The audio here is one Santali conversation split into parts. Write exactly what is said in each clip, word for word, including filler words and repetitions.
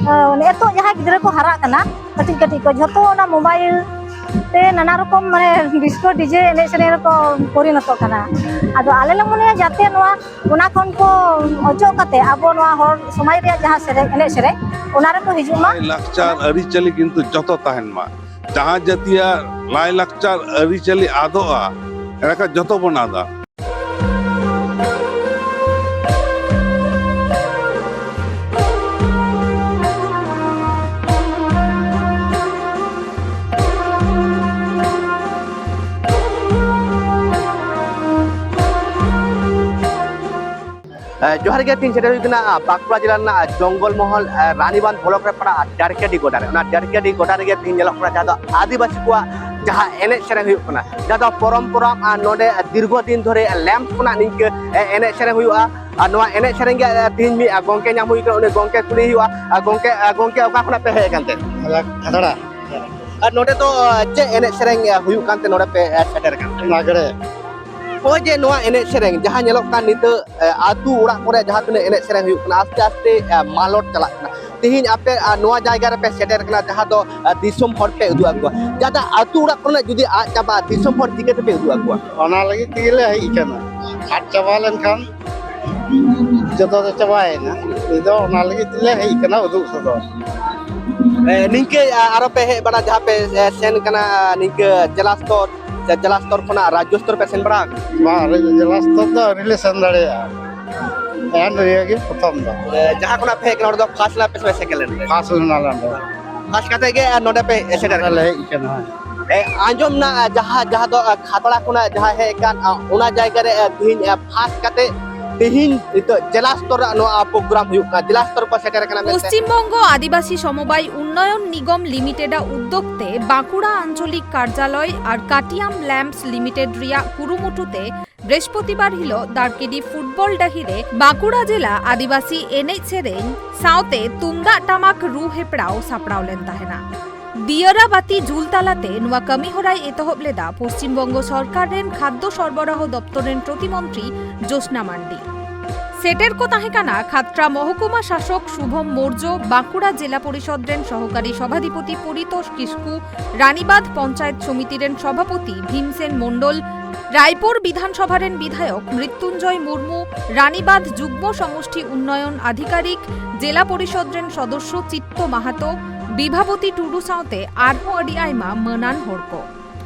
ᱱᱤᱛᱚᱜ ᱡᱟᱦᱟᱸᱭ ᱜᱤᱫᱽᱨᱟᱹ ᱠᱚ ᱦᱟᱨᱟᱜ ᱠᱟᱱᱟ, ᱠᱟᱹᱴᱤᱡ ᱠᱟᱹᱴᱤᱡ ᱠᱚ, ᱡᱷᱚᱛᱚ ᱚᱱᱟ ᱢᱳᱵᱟᱭᱤᱞ ᱛᱮ ᱱᱟᱱᱟ ᱨᱚᱠᱚᱢ, ᱢᱟᱱᱮ, ᱰᱤᱥᱠᱳ ᱰᱤᱡᱮ ᱮᱱᱮᱡ ᱥᱮᱨᱮᱧ ᱨᱮᱠᱚ ᱯᱚᱨᱤᱱᱚᱛᱚᱜ ᱠᱟᱱᱟ᱾ ᱟᱫᱚ ᱟᱞᱮ ᱞᱮ ᱢᱚᱱᱮᱭᱟ ᱡᱟᱛᱮ ᱱᱚᱣᱟ, ᱚᱱᱟ ᱠᱷᱚᱱ ᱠᱚ ᱚᱪᱚᱜ ᱠᱟᱛᱮ ᱟᱵᱚ ᱱᱚᱣᱟ ᱦᱚᱲ ᱥᱚᱢᱟᱡᱽ ᱨᱮᱭᱟᱜ ᱡᱟᱦᱟᱸ ᱥᱮᱨᱮᱧ, ᱮᱱᱮᱡ ᱥᱮᱨᱮᱧ, ᱚᱱᱟ ᱨᱮᱠᱚ ᱦᱤᱡᱩᱜ ᱢᱟ᱾ ᱞᱟᱭᱼᱞᱟᱠᱪᱟᱨ ᱟᱹᱨᱤᱪᱟᱹᱞᱤ ᱠᱤᱱᱛᱩ ᱡᱚᱛᱚ ᱛᱟᱦᱮᱱ ᱢᱟ᱾ ᱡᱟᱦᱟᱸ ᱡᱟᱹᱛᱤᱭᱟᱜ ᱞᱟᱭᱼᱞᱟᱠᱪᱟᱨ ᱟᱹᱨᱤᱪᱟᱹᱞᱤ ᱟᱫᱚᱜᱼᱟ, ᱮᱸᱰᱮᱠᱷᱟᱱ ᱡᱚᱛᱚ ᱵᱚᱱ ᱟᱫᱟ᱾ ᱮ, ᱡᱚᱦᱟᱨ ᱜᱮ, ᱛᱤᱦᱤᱧ ᱥᱮᱴᱮᱨ ᱦᱩᱭ ᱠᱟᱱᱟ, ᱟ, ᱵᱟᱸᱠᱩᱲᱟ ᱡᱮᱞᱟ ᱨᱮᱱᱟᱜ, ᱟ, ᱡᱚᱝᱜᱚᱞ ᱢᱚᱦᱚᱞ, ᱟ, ᱨᱟᱱᱤᱵᱟᱸᱫᱷ ᱵᱞᱚᱠ ᱨᱮ ᱯᱟᱲᱟᱜ, ᱟ, ᱰᱟᱨᱠᱮᱰᱤ ᱜᱚᱰᱟ ᱨᱮ᱾ ᱚᱱᱟ ᱰᱟᱨᱠᱮᱰᱤ ᱜᱚᱰᱟ ᱨᱮᱜᱮ ᱛᱤᱦᱤᱧ ᱧᱮᱞᱚᱜ ᱠᱟᱱᱟ ᱡᱟᱦᱟᱸ ᱫᱚ ᱟᱹᱫᱤᱵᱟᱹᱥᱤ ᱠᱚᱣᱟᱜ ᱡᱟᱦᱟᱸ ᱮᱱᱮᱡ ᱥᱮᱨᱮᱧ ᱦᱩᱭᱩᱜ ᱠᱟᱱᱟ, ᱡᱟᱦᱟᱸ ᱫᱚ ᱯᱚᱨᱚᱢᱯᱚᱨᱟ, ᱟ, ᱱᱚᱰᱮ ᱫᱤᱨᱜᱷᱚ ᱫᱤᱱ ᱫᱷᱚᱨᱮ ᱞᱮᱢᱯ ᱠᱷᱚᱱᱟᱜ ᱱᱤᱝᱠᱟᱹ, ᱮ, ᱮᱱᱮᱡ ᱥᱮᱨᱮᱧ ᱦᱩᱭᱩᱜᱼᱟ᱾ ᱟᱨ ᱱᱚᱣᱟ ᱮᱱᱮᱡ ᱥᱮᱨᱮᱧ ᱜᱮ, ᱟ, ᱛᱤᱦᱤᱧ ᱢᱤᱫ, ᱟ, ᱜᱚᱝᱠᱮ ᱧᱟᱢ ᱦᱩᱭ ᱠᱟᱱᱟ, ᱩᱱᱤ ᱜᱚᱝᱠᱮ ᱠᱩᱞᱤ ᱦᱩᱭᱩᱜᱼᱟ᱾ ᱟ, ᱜᱚᱝᱠᱮ, ᱟ, ᱜᱚᱝᱠᱮ, ᱚᱠᱟ ᱠᱷᱚᱱᱟᱜ ᱯᱮ ᱦᱮᱡ ᱟᱠᱟᱱ ᱛᱮ? ᱠᱷᱟᱛᱲᱟ᱾ ᱟᱨ ᱱᱚᱰᱮ ᱫᱚ, ᱟ, ᱪᱮᱫ ᱮᱱᱮᱡ ᱥᱮᱨᱮᱧ, ᱟ, ᱦᱩᱭᱩᱜ ᱠᱟᱱᱛᱮ ᱱᱚᱰᱮ ᱯᱮ, ᱟ, ᱥᱮᱴᱮᱨ ᱟᱠᱟᱱ ᱛᱮ? ᱞᱟᱜᱽᱲᱮ᱾ ᱱᱚᱜᱼᱚᱭ ᱡᱮ ᱱᱚᱣᱟ ᱮᱱᱮᱡ ᱥᱮᱨᱮᱧ ᱡᱟᱦᱟᱸ ᱧᱮᱞᱚᱜ ᱠᱟᱱ ᱱᱤᱛᱚᱜ, ᱮ, ᱟᱹᱛᱩ ᱚᱲᱟᱜ ᱠᱚᱨᱮ ᱡᱟᱦᱟᱸ ᱛᱤᱱᱟᱹᱜ ᱮᱱᱮᱡ ᱥᱮᱨᱮᱧ ᱦᱩᱭᱩᱜ ᱠᱟᱱᱟ, ᱟᱥᱛᱮ ᱟᱥᱛᱮ, ᱮ, ᱢᱟᱞᱚᱴ ᱪᱟᱞᱟᱜ ᱠᱟᱱᱟ᱾ ᱛᱤᱦᱤᱧ ᱟᱯᱮ, ᱟ, ᱱᱚᱣᱟ ᱡᱟᱭᱜᱟ ᱨᱮᱯᱮ ᱥᱮᱴᱮᱨ ᱠᱟᱱᱟ, ᱡᱟᱦᱟᱸ ᱫᱚ, ᱟ, ᱫᱤᱥᱚᱢ ᱦᱚᱲ ᱯᱮ ᱩᱫᱩᱜ ᱟᱠᱚᱣᱟ᱾ ᱡᱟᱦᱟᱸ ᱫᱚ ᱟᱹᱛᱩ ᱚᱲᱟᱜ ᱠᱚᱨᱮᱱᱟᱜ ᱡᱩᱫᱤ ᱟᱫ ᱪᱟᱵᱟᱜᱼᱟ, ᱫᱤᱥᱚᱢ ᱦᱚᱲ ᱪᱤᱠᱟᱹ ᱛᱮᱯᱮ ᱩᱫᱩᱜ ᱟᱠᱚᱣᱟ? ᱚᱱᱟ ᱞᱟᱹᱜᱤᱫ ᱛᱮᱜᱮ ᱞᱮ ᱦᱮᱡ ᱟᱠᱟᱱᱟ᱾ ᱟᱫ ᱪᱟᱵᱟ ᱞᱮᱱᱠᱷᱟᱱ ᱡᱚᱛᱚ ᱫᱚ ᱪᱟᱵᱟᱭᱮᱱᱟ᱾ ᱱᱤᱛ ᱫᱚ ᱚᱱᱟ ᱞᱟᱹᱜᱤᱫ ᱛᱮᱞᱮ ᱦᱮᱡ ᱟᱠᱟᱱᱟ ᱩᱫᱩᱜ ᱥᱚᱫᱚᱨ᱾ ᱮ, ᱱᱤᱝᱠᱟᱹ, ᱟ, ᱟᱨᱚ ᱯᱮ ᱦᱮᱡ ᱵᱟᱲᱟ, ᱡᱟᱦᱟᱸ ᱯᱮ, ᱮ, ᱥᱮᱱ ᱠᱟᱱᱟ, ᱱᱤᱝᱠᱟᱹ ᱡᱮᱞᱟ ᱥᱛᱚᱨ, ᱥᱮ ᱡᱮᱞᱟ ᱥᱛᱚᱨ ᱠᱷᱚᱱᱟᱜ ᱨᱟᱡᱽᱡᱚ ᱥᱛᱚᱨ ᱯᱮ ᱥᱮᱱ ᱵᱟᱲᱟ ᱟᱠᱟᱱᱟ? ᱵᱟᱝ, ᱡᱮᱞᱟ ᱥᱛᱚᱨ ᱫᱚ ᱟᱹᱣᱨᱤ ᱞᱮ ᱥᱮᱱ ᱫᱟᱲᱮᱭᱟᱜᱼᱟ᱾ ᱮᱱ ᱱᱤᱭᱟᱹ ᱜᱮ ᱯᱨᱚᱛᱷᱚᱢ ᱫᱚ᱾ ᱮ, ᱡᱟᱦᱟᱸ ᱠᱷᱚᱱᱟᱜ ᱯᱮ ᱦᱮᱡ ᱠᱟᱱᱟ, ᱚᱸᱰᱮ ᱫᱚ ᱯᱷᱟᱥᱴ ᱞᱮᱱᱟ ᱯᱮ ᱥᱮ ᱥᱮᱠᱮᱱᱰ ᱞᱮᱱᱟ? ᱯᱷᱟᱥᱴ ᱞᱮᱱᱟ ᱞᱮ ᱚᱸᱰᱮ᱾ ᱯᱷᱟᱥᱴ ᱠᱟᱛᱮ ᱜᱮ, ᱟ, ᱱᱚᱰᱮ ᱯᱮ ᱥᱮᱴᱮᱨ ᱱᱚᱰᱮ ᱞᱮ ᱠᱟᱱᱟ? ᱦᱮᱡ ᱟᱠᱟᱱᱟ, ᱦᱮᱸ᱾ ᱮ, ᱟᱸᱡᱚᱢ ᱱᱟ, ᱟ, ᱡᱟᱦᱟᱸ, ᱡᱟᱦᱟᱸ ᱫᱚ, ᱟ, ᱠᱷᱟᱛᱲᱟ ᱠᱷᱚᱱᱟᱜ ᱡᱟᱦᱟᱸ ᱦᱮᱡ ᱟᱠᱟᱱ, ᱟ, ᱚᱱᱟ ᱡᱟᱭᱜᱟ ᱨᱮ, ᱟ, ᱛᱤᱦᱤᱧ, ᱟ, ᱯᱷᱟᱥᱴ ᱠᱟᱛᱮ ᱛᱤᱦᱤᱧ ᱱᱤᱛᱚᱜ ᱡᱮᱞᱟ ᱥᱛᱚᱨ ᱨᱮ ᱱᱚᱣᱟ ᱯᱨᱳᱜᱨᱟᱢ ᱦᱩᱭᱩᱜ ᱠᱟᱱᱟ, ᱡᱮᱞᱟ ᱥᱛᱚᱨ ᱠᱚ ᱥᱮᱴᱮᱨ ᱟᱠᱟᱱᱟ ᱢᱮᱱᱛᱮ᱾ ᱯᱚᱥᱪᱤᱢ ᱵᱚᱝᱜᱚ ᱟᱹᱫᱤᱵᱟᱹᱥᱤ ᱥᱚᱢᱚᱵᱟᱭ ᱩᱱᱱᱚᱭᱚᱱ ᱱᱤᱜᱚᱢ ᱞᱤᱢᱤᱴᱮᱰ ᱟᱜ ᱩᱫᱽᱫᱳᱜᱽ ᱛᱮ ᱵᱟᱸᱠᱩᱲᱟ ᱟᱧᱪᱚᱞᱤᱠ ᱠᱟᱨᱡᱟᱞᱚᱭ ᱟᱨ ᱠᱟᱴᱤᱭᱟᱢ ᱞᱮᱢᱯᱥ ᱞᱤᱢᱤᱴᱮᱰ ᱨᱮᱭᱟᱜ ᱠᱩᱨᱩᱢᱩᱴᱩ ᱛᱮ ᱵᱨᱤᱦᱚᱥᱯᱚᱛᱤᱵᱟᱨ ᱦᱤᱞᱚᱜ ᱫᱟᱨᱠᱮᱰᱤ ᱯᱷᱩᱴᱵᱚᱞ ᱰᱟᱹᱦᱤ ᱨᱮ ᱵᱟᱸᱠᱩᱲᱟ ᱡᱮᱞᱟ ᱟᱹᱫᱤᱵᱟᱹᱥᱤ ᱮᱱᱮᱡ ᱥᱮᱨᱮᱧ ᱥᱟᱶᱛᱮ ᱛᱩᱢᱫᱟᱜ ᱴᱟᱢᱟᱠ ᱨᱩ ᱦᱮᱯᱨᱟᱣ ᱥᱟᱯᱲᱟᱣ ᱞᱮᱱ ᱛᱟᱦᱮᱱᱟ᱾ ᱫᱤᱭᱟᱹᱨᱟ ᱵᱟᱹᱛᱤ ᱡᱩᱞ ᱛᱟᱞᱟᱛᱮ ᱱᱚᱣᱟ ᱠᱟᱹᱢᱤ ᱦᱚᱨᱟᱭ ᱮᱛᱚᱦᱚᱵ ᱞᱮᱫᱟ ᱯᱚᱥᱪᱤᱢ ᱵᱚᱝᱜᱚ ᱥᱚᱨᱠᱟᱨ ᱨᱮᱱ ᱠᱷᱟᱫᱽᱫᱚ ᱥᱚᱨᱵᱚᱨᱟᱦᱚ ᱫᱚᱯᱛᱚᱨ ᱨᱮᱱ ᱯᱨᱚᱛᱤᱢᱚᱱᱛᱨᱤ ᱡᱳᱥᱱᱟ ᱢᱟᱱᱰᱤ᱾ ᱥᱮᱴᱮᱨ ᱠᱚ ᱛᱟᱦᱮᱸ ᱠᱟᱱᱟ ᱠᱷᱟᱛᱲᱟ ᱢᱚᱦᱚᱠᱩᱢᱟ ᱥᱟᱥᱚᱠ ᱥᱩᱵᱷᱚᱢ ᱢᱳᱨᱡᱚ, ᱵᱟᱸᱠᱩᱲᱟ ᱡᱮᱞᱟ ᱯᱚᱨᱤᱥᱚᱫᱽ ᱨᱮᱱ ᱥᱚᱦᱚᱠᱟᱨᱤ ᱥᱚᱵᱷᱟᱫᱤᱯᱚᱛᱤ ᱯᱚᱨᱤᱛᱳᱥ ᱠᱤᱥᱠᱩ, ᱨᱟᱱᱤᱵᱟᱸᱫᱷ ᱯᱚᱧᱪᱟᱭᱮᱛ ᱥᱚᱢᱤᱛᱤ ᱨᱮᱱ ᱥᱚᱵᱷᱟᱯᱚᱛᱤ ᱵᱷᱤᱢᱥᱮᱱ ᱢᱚᱱᱰᱚᱞ, ᱨᱟᱭᱯᱩᱨ ᱵᱤᱫᱷᱟᱱᱥᱚᱵᱷᱟ ᱨᱮᱱ ᱵᱤᱫᱷᱟᱭᱚᱠ ᱢᱨᱤᱛᱩᱧᱡᱚᱭ ᱢᱩᱨᱢᱩ, ᱨᱟᱱᱤᱵᱟᱸᱫᱷ ᱡᱩᱜᱽᱢᱚ ᱥᱚᱢᱚᱥᱴᱷᱤ ᱩᱱᱱᱚᱭᱚᱱ ᱟᱫᱷᱤᱠᱟᱨᱤᱠ, ᱡᱮᱞᱟ ᱯᱚᱨᱤᱥᱚᱫᱽ ᱨᱮᱱ ᱥᱚᱫᱚᱥᱥᱚ ᱪᱤᱛᱛᱚ ᱢᱟᱦᱟᱛᱚ, ᱵᱤᱵᱷᱟᱵᱚᱛᱤ ᱴᱩᱰᱩ ᱥᱟᱶᱛᱮ ᱟᱨᱦᱚᱸ ᱟᱹᱰᱤ ᱟᱭᱢᱟ ᱢᱟᱹᱱᱟᱱ ᱦᱚᱲ ᱠᱚ᱾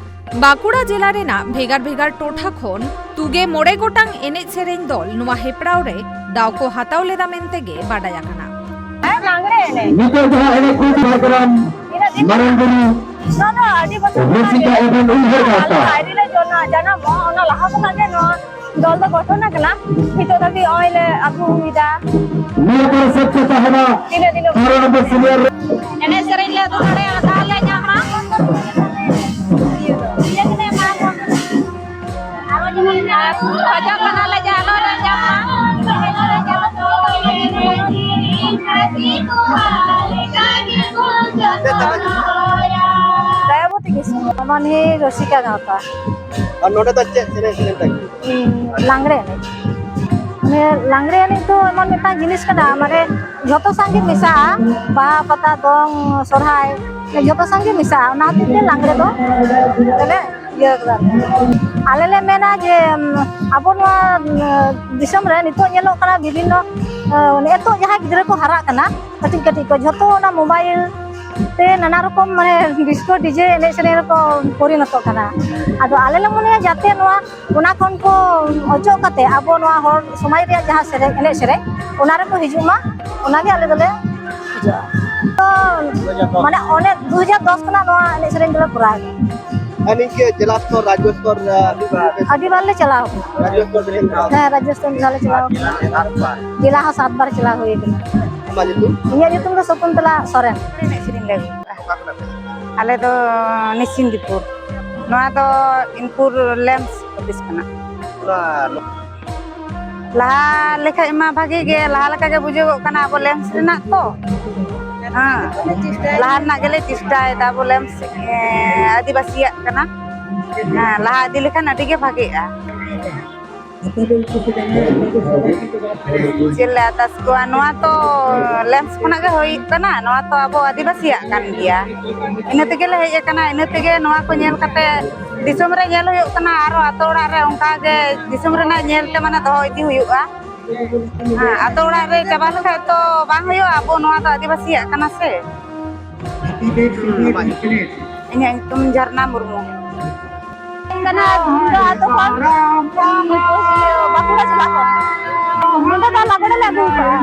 ᱵᱟᱸᱠᱩᱲᱟ ᱡᱮᱞᱟ ᱨᱮᱱᱟᱜ ᱵᱷᱮᱜᱟᱨ ᱵᱷᱮᱜᱟᱨ ᱴᱚᱴᱷᱟ ᱠᱷᱚᱱ ᱛᱩᱜᱮ ᱢᱚᱬᱮ ᱜᱚᱴᱟᱝ ᱮᱱᱮᱡ ᱥᱮᱨᱮᱧ ᱫᱚᱞ ᱱᱚᱣᱟ ᱦᱮᱯᱨᱟᱣ ᱨᱮ ᱫᱟᱣ ᱠᱚ ᱦᱟᱛᱟᱣ ᱞᱮᱫᱟ ᱢᱮᱱᱛᱮ ᱜᱮ ᱵᱟᱰᱟᱭ ᱟᱠᱟᱱᱟ᱾ ᱦᱮᱸ, ᱞᱟᱜᱽᱲᱮ ᱮᱱᱮᱡ᱾ ᱱᱤᱛᱚᱜ ᱡᱟᱦᱟᱸ ᱮᱱᱮᱡ ᱠᱚ ᱪᱟᱞᱟᱜ ᱠᱟᱱᱟ, ᱛᱤᱱᱟᱹᱜ ᱫᱤᱱ ᱢᱟᱨᱟᱝ ᱵᱩᱨᱩ ᱱᱚᱣᱟ ᱫᱚ ᱟᱹᱰᱤ ᱵᱚᱪᱷᱚᱨ ᱠᱷᱚᱱᱟᱜ ᱨᱩᱥᱤᱠᱟ ᱜᱮ ᱮᱵᱷᱮᱱ ᱩᱭᱦᱟᱹᱨ ᱟᱞᱮ ᱜᱟᱶᱛᱟ᱾ ᱟᱹᱣᱨᱤ ᱞᱮ ᱡᱚᱱᱟ-, ᱡᱟᱱᱟᱢᱚᱜ, ᱚᱱᱟ ᱞᱟᱦᱟ ᱠᱷᱚᱱᱟᱜ ᱜᱮ ᱱᱚᱣᱟ ᱫᱚᱞ ᱫᱚ ᱜᱚᱴᱷᱚᱱ ᱟᱠᱟᱱᱟ᱾ ᱱᱤᱛᱚᱜ ᱫᱷᱟᱹᱵᱤᱡ ᱱᱚᱜᱼᱚᱭ ᱞᱮ ᱟᱹᱜᱩᱭᱮᱫᱟ᱾ ᱱᱤᱭᱟᱹ ᱯᱚᱨᱮ ᱥᱮᱫ ᱠᱚ ᱛᱟᱦᱮᱱᱟ ᱛᱤᱱᱟᱹᱜ ᱫᱤᱱ ᱛᱟᱨᱟ ᱱᱚᱢᱵᱚᱨ ᱥᱤᱱᱤᱭᱟᱨ ᱨᱮ᱾ ᱮᱱᱮᱡ ᱥᱮᱨᱮᱧ ᱞᱮ ᱩᱫᱩᱜ ᱫᱟᱲᱮᱭᱟᱜᱼᱟ, ᱫᱟᱣ ᱞᱮ ᱧᱟᱢᱟ᱾ ᱟᱨ ᱠᱷᱚᱡᱚᱜ ᱠᱟᱱᱟᱞᱮ ᱡᱮ ᱟᱞᱚ ᱞᱮ ᱧᱟᱢᱟ᱾ ᱫᱟᱭᱟᱵᱚᱛᱤ ᱠᱤᱥᱠᱩ, ᱢᱟᱱᱦᱤ ᱨᱚᱥᱤᱠᱟ ᱜᱟᱶᱛᱟ᱾ ᱟᱨ ᱱᱚᱰᱮ ᱫᱚ ᱪᱮᱫ ᱮᱱᱮᱡ ᱥᱮᱨᱮᱧ ᱞᱟᱹᱜᱤᱫ? ᱦᱩᱸ, ᱞᱟᱜᱽᱲᱮ ᱮᱱᱮᱡ᱾ ᱢᱟᱱᱮ ᱞᱟᱜᱽᱲᱮ ᱮᱱᱮᱡ ᱫᱚ ᱮᱢᱚᱱ ᱢᱤᱫᱴᱟᱝ ᱡᱤᱱᱤᱥ ᱠᱟᱱᱟ, ᱢᱟᱱᱮ ᱡᱷᱚᱛᱚ ᱥᱟᱝ ᱜᱮ ᱢᱮᱥᱟᱜᱼᱟ, ᱵᱟᱦᱟ, ᱯᱟᱛᱟ, ᱫᱚᱝ, ᱥᱚᱨᱦᱟᱭ, ᱡᱷᱚᱛᱚ ᱥᱟᱝ ᱜᱮ ᱢᱮᱥᱟᱜᱼᱟ᱾ ᱚᱱᱟ ᱦᱚᱛᱮᱡ ᱛᱮ ᱞᱟᱜᱽᱲᱮ ᱫᱚ ᱵᱚᱞᱮ ᱤᱭᱟᱹ ᱠᱟᱫᱟ᱾ ᱟᱞᱮ ᱞᱮ ᱢᱮᱱᱟ ᱡᱮ, ᱩᱢ, ᱟᱵᱚ ᱱᱚᱣᱟ, ᱩᱢ, ᱫᱤᱥᱚᱢ ᱨᱮ ᱱᱤᱛᱚᱜ ᱧᱮᱞᱚᱜ ᱠᱟᱱᱟ ᱵᱤᱵᱷᱤᱱᱱᱚ, ᱩᱢ, ᱱᱤᱛᱚᱜ ᱡᱟᱦᱟᱸᱭ ᱜᱤᱫᱽᱨᱟᱹ ᱠᱚ ᱦᱟᱨᱟᱜ ᱠᱟᱱᱟ, ᱠᱟᱹᱴᱤᱡ ᱠᱟᱹᱴᱤᱡ ᱠᱚ, ᱡᱷᱚᱛᱚ ᱚᱱᱟ ᱢᱳᱵᱟᱭᱤᱞ ᱛᱮ ᱱᱟᱱᱟ ᱨᱚᱠᱚᱢ, ᱢᱟᱱᱮ, ᱰᱤᱥᱠᱳ ᱰᱤᱡᱮ ᱮᱱᱮᱡ ᱥᱮᱨᱮᱧ ᱨᱮᱠᱚ ᱯᱚᱨᱤᱱᱚᱛᱚᱜ ᱠᱟᱱᱟ᱾ ᱟᱫᱚ ᱟᱞᱮ ᱞᱮ ᱢᱚᱱᱮᱭᱟ ᱡᱟᱛᱮ ᱱᱚᱣᱟ, ᱚᱱᱟ ᱠᱷᱚᱱ ᱠᱚ ᱚᱪᱚᱜ ᱠᱟᱛᱮ ᱟᱵᱚ ᱱᱚᱣᱟ ᱦᱚᱲ ᱥᱚᱢᱟᱡᱽ ᱨᱮᱭᱟᱜ ᱡᱟᱦᱟᱸ ᱥᱮᱨᱮᱧ, ᱮᱱᱮᱡ ᱥᱮᱨᱮᱧ, ᱚᱱᱟ ᱨᱮᱠᱚ ᱦᱤᱡᱩᱜ ᱢᱟ, ᱚᱱᱟᱜᱮ ᱟᱞᱮ ᱫᱚᱞᱮ ᱠᱷᱚᱡᱚᱜᱼᱟ᱾ ᱛᱚ, ᱢᱟᱱᱮ, ᱚᱱᱮ ᱫᱩ ᱦᱟᱡᱟᱨ ᱫᱚᱥ ᱠᱷᱚᱱᱟᱜ ᱱᱚᱣᱟ ᱮᱱᱮᱡ ᱥᱮᱨᱮᱧ ᱫᱚᱞᱮ ᱠᱚᱨᱟᱣ ᱮᱫᱟ᱾ ᱟᱨ ᱱᱤᱝᱠᱟᱹ ᱡᱮᱞᱟ ᱥᱛᱚᱨ, ᱨᱟᱡᱽᱡᱚ ᱥᱛᱚᱨ, ᱟᱹᱰᱤ ᱵᱟᱨ ᱞᱮ ᱪᱟᱞᱟᱣ ᱠᱟᱱᱟ᱾ ᱨᱟᱡᱽᱡᱚ ᱥᱛᱚᱨ ᱨᱮ ᱪᱟᱞᱟᱣ? ᱦᱮᱸ, ᱨᱟᱡᱽᱡᱚ ᱥᱛᱚᱨ ᱢᱤᱫ ᱫᱷᱟᱣ ᱞᱮ ᱪᱟᱞᱟᱣ ᱠᱟᱱᱟ᱾ ᱡᱮᱞᱟ ᱦᱚᱸ ᱥᱟᱛ ᱵᱟᱨ ᱪᱟᱞᱟᱣ ᱦᱩᱭ ᱠᱟᱱᱟ᱾ ᱟᱢᱟᱜ ᱧᱩᱛᱩᱢ? ᱤᱧᱟᱹᱜ ᱧᱩᱛᱩᱢ ᱫᱚ ᱥᱚᱠᱩᱱᱛᱚᱞᱟ ᱥᱚᱨᱮᱱ᱾ ᱮᱱᱮᱡ ᱥᱮᱨᱮᱧ ᱞᱮ ᱟᱹᱜᱩ ᱠᱟᱜᱼᱟ᱾ ᱚᱠᱟ ᱠᱷᱚᱱᱟᱜ ᱯᱮ ᱦᱮᱡ ᱟᱠᱟᱱᱟ? ᱟᱞᱮ ᱫᱚ ᱱᱤᱥᱤᱱᱫᱤᱯᱩᱨ᱾ ᱱᱚᱣᱟ ᱫᱚ ᱤᱱᱯᱩᱨ ᱞᱮᱢᱯᱥ ᱚᱯᱷᱤᱥ ᱠᱟᱱᱟ᱾ ᱚᱱᱟ ᱞᱟᱦᱟ ᱞᱮᱠᱷᱟᱡ ᱢᱟ ᱵᱷᱟᱜᱤ ᱜᱮ, ᱞᱟᱦᱟ ᱞᱮᱠᱟ ᱜᱮ ᱵᱩᱡᱷᱟᱹᱜᱚᱜ ᱠᱟᱱᱟ ᱟᱵᱚ ᱞᱮᱢᱯᱥ ᱨᱮᱱᱟᱜ ᱛᱚ᱾ ᱦᱮᱸ, ᱞᱟᱦᱟ ᱨᱮᱱᱟᱜ ᱜᱮᱞᱮ ᱪᱮᱥᱴᱟᱭᱮᱫᱟ ᱟᱵᱚ ᱞᱮᱢᱯᱥ, ᱮᱸ, ᱟᱹᱫᱤᱵᱟᱹᱥᱤᱭᱟᱜ ᱠᱟᱱᱟ᱾ ᱦᱮᱸ, ᱞᱟᱦᱟ ᱤᱫᱤ ᱞᱮᱠᱷᱟᱱ ᱟᱹᱰᱤ ᱜᱮ ᱵᱷᱟᱜᱤᱜᱼᱟ᱾ ᱪᱮᱫ ᱞᱮ ᱟᱨᱫᱟᱥ ᱠᱚᱣᱟ? ᱱᱚᱣᱟ ᱛᱚ ᱞᱮᱢᱯᱥ ᱠᱷᱚᱱᱟᱜ ᱜᱮ ᱦᱩᱭᱩᱜ ᱠᱟᱱᱟ, ᱱᱚᱣᱟ ᱛᱚ ᱟᱵᱚ ᱟᱹᱫᱤᱵᱟᱹᱥᱤᱭᱟᱜ ᱠᱟᱱ ᱜᱮᱭᱟ᱾ ᱤᱱᱟᱹ ᱛᱮᱜᱮ ᱞᱮ ᱦᱮᱡ ᱟᱠᱟᱱᱟ, ᱤᱱᱟᱹ ᱛᱮᱜᱮ ᱱᱚᱣᱟ ᱠᱚ ᱧᱮᱞ ᱠᱟᱛᱮ ᱫᱤᱥᱚᱢ ᱨᱮ ᱧᱮᱞ ᱦᱩᱭᱩᱜ ᱠᱟᱱᱟ, ᱟᱨᱚ ᱟᱛᱳ ᱚᱲᱟᱜ ᱨᱮ ᱚᱱᱠᱟ ᱜᱮ ᱫᱤᱥᱚᱢ ᱨᱮᱱᱟᱜ ᱧᱮᱞ ᱛᱮ ᱢᱟᱱᱮ ᱫᱚᱦᱚ ᱤᱫᱤ ᱦᱩᱭᱩᱜᱼᱟ᱾ ᱦᱮᱸ, ᱟᱛᱳ ᱚᱲᱟᱜ ᱨᱮ ᱪᱟᱵᱟ ᱞᱮᱠᱷᱟᱡ ᱛᱚ ᱵᱟᱝ ᱦᱩᱭᱩᱜᱼᱟ, ᱟᱵᱚ ᱱᱚᱣᱟ ᱫᱚ ᱟᱹᱫᱤᱵᱟᱹᱥᱤᱭᱟᱜ ᱠᱟᱱᱟ ᱥᱮ᱾ ᱤᱧᱟᱹᱜ ᱧᱩᱛᱩᱢ ᱡᱷᱟᱨᱱᱟ ᱢᱩᱨᱢᱩ᱾ ᱠᱟᱱᱟ ᱜᱩᱢᱫᱟ ᱟᱛᱳ ᱠᱷᱚᱱ, ᱵᱟᱸᱠᱩᱲᱟ ᱡᱮᱞᱟ ᱠᱷᱚᱱ᱾ ᱱᱚᱸᱰᱮ ᱫᱚ ᱞᱟᱜᱽᱲᱮ ᱞᱮ ᱟᱹᱜᱩ ᱠᱟᱜᱼᱟ᱾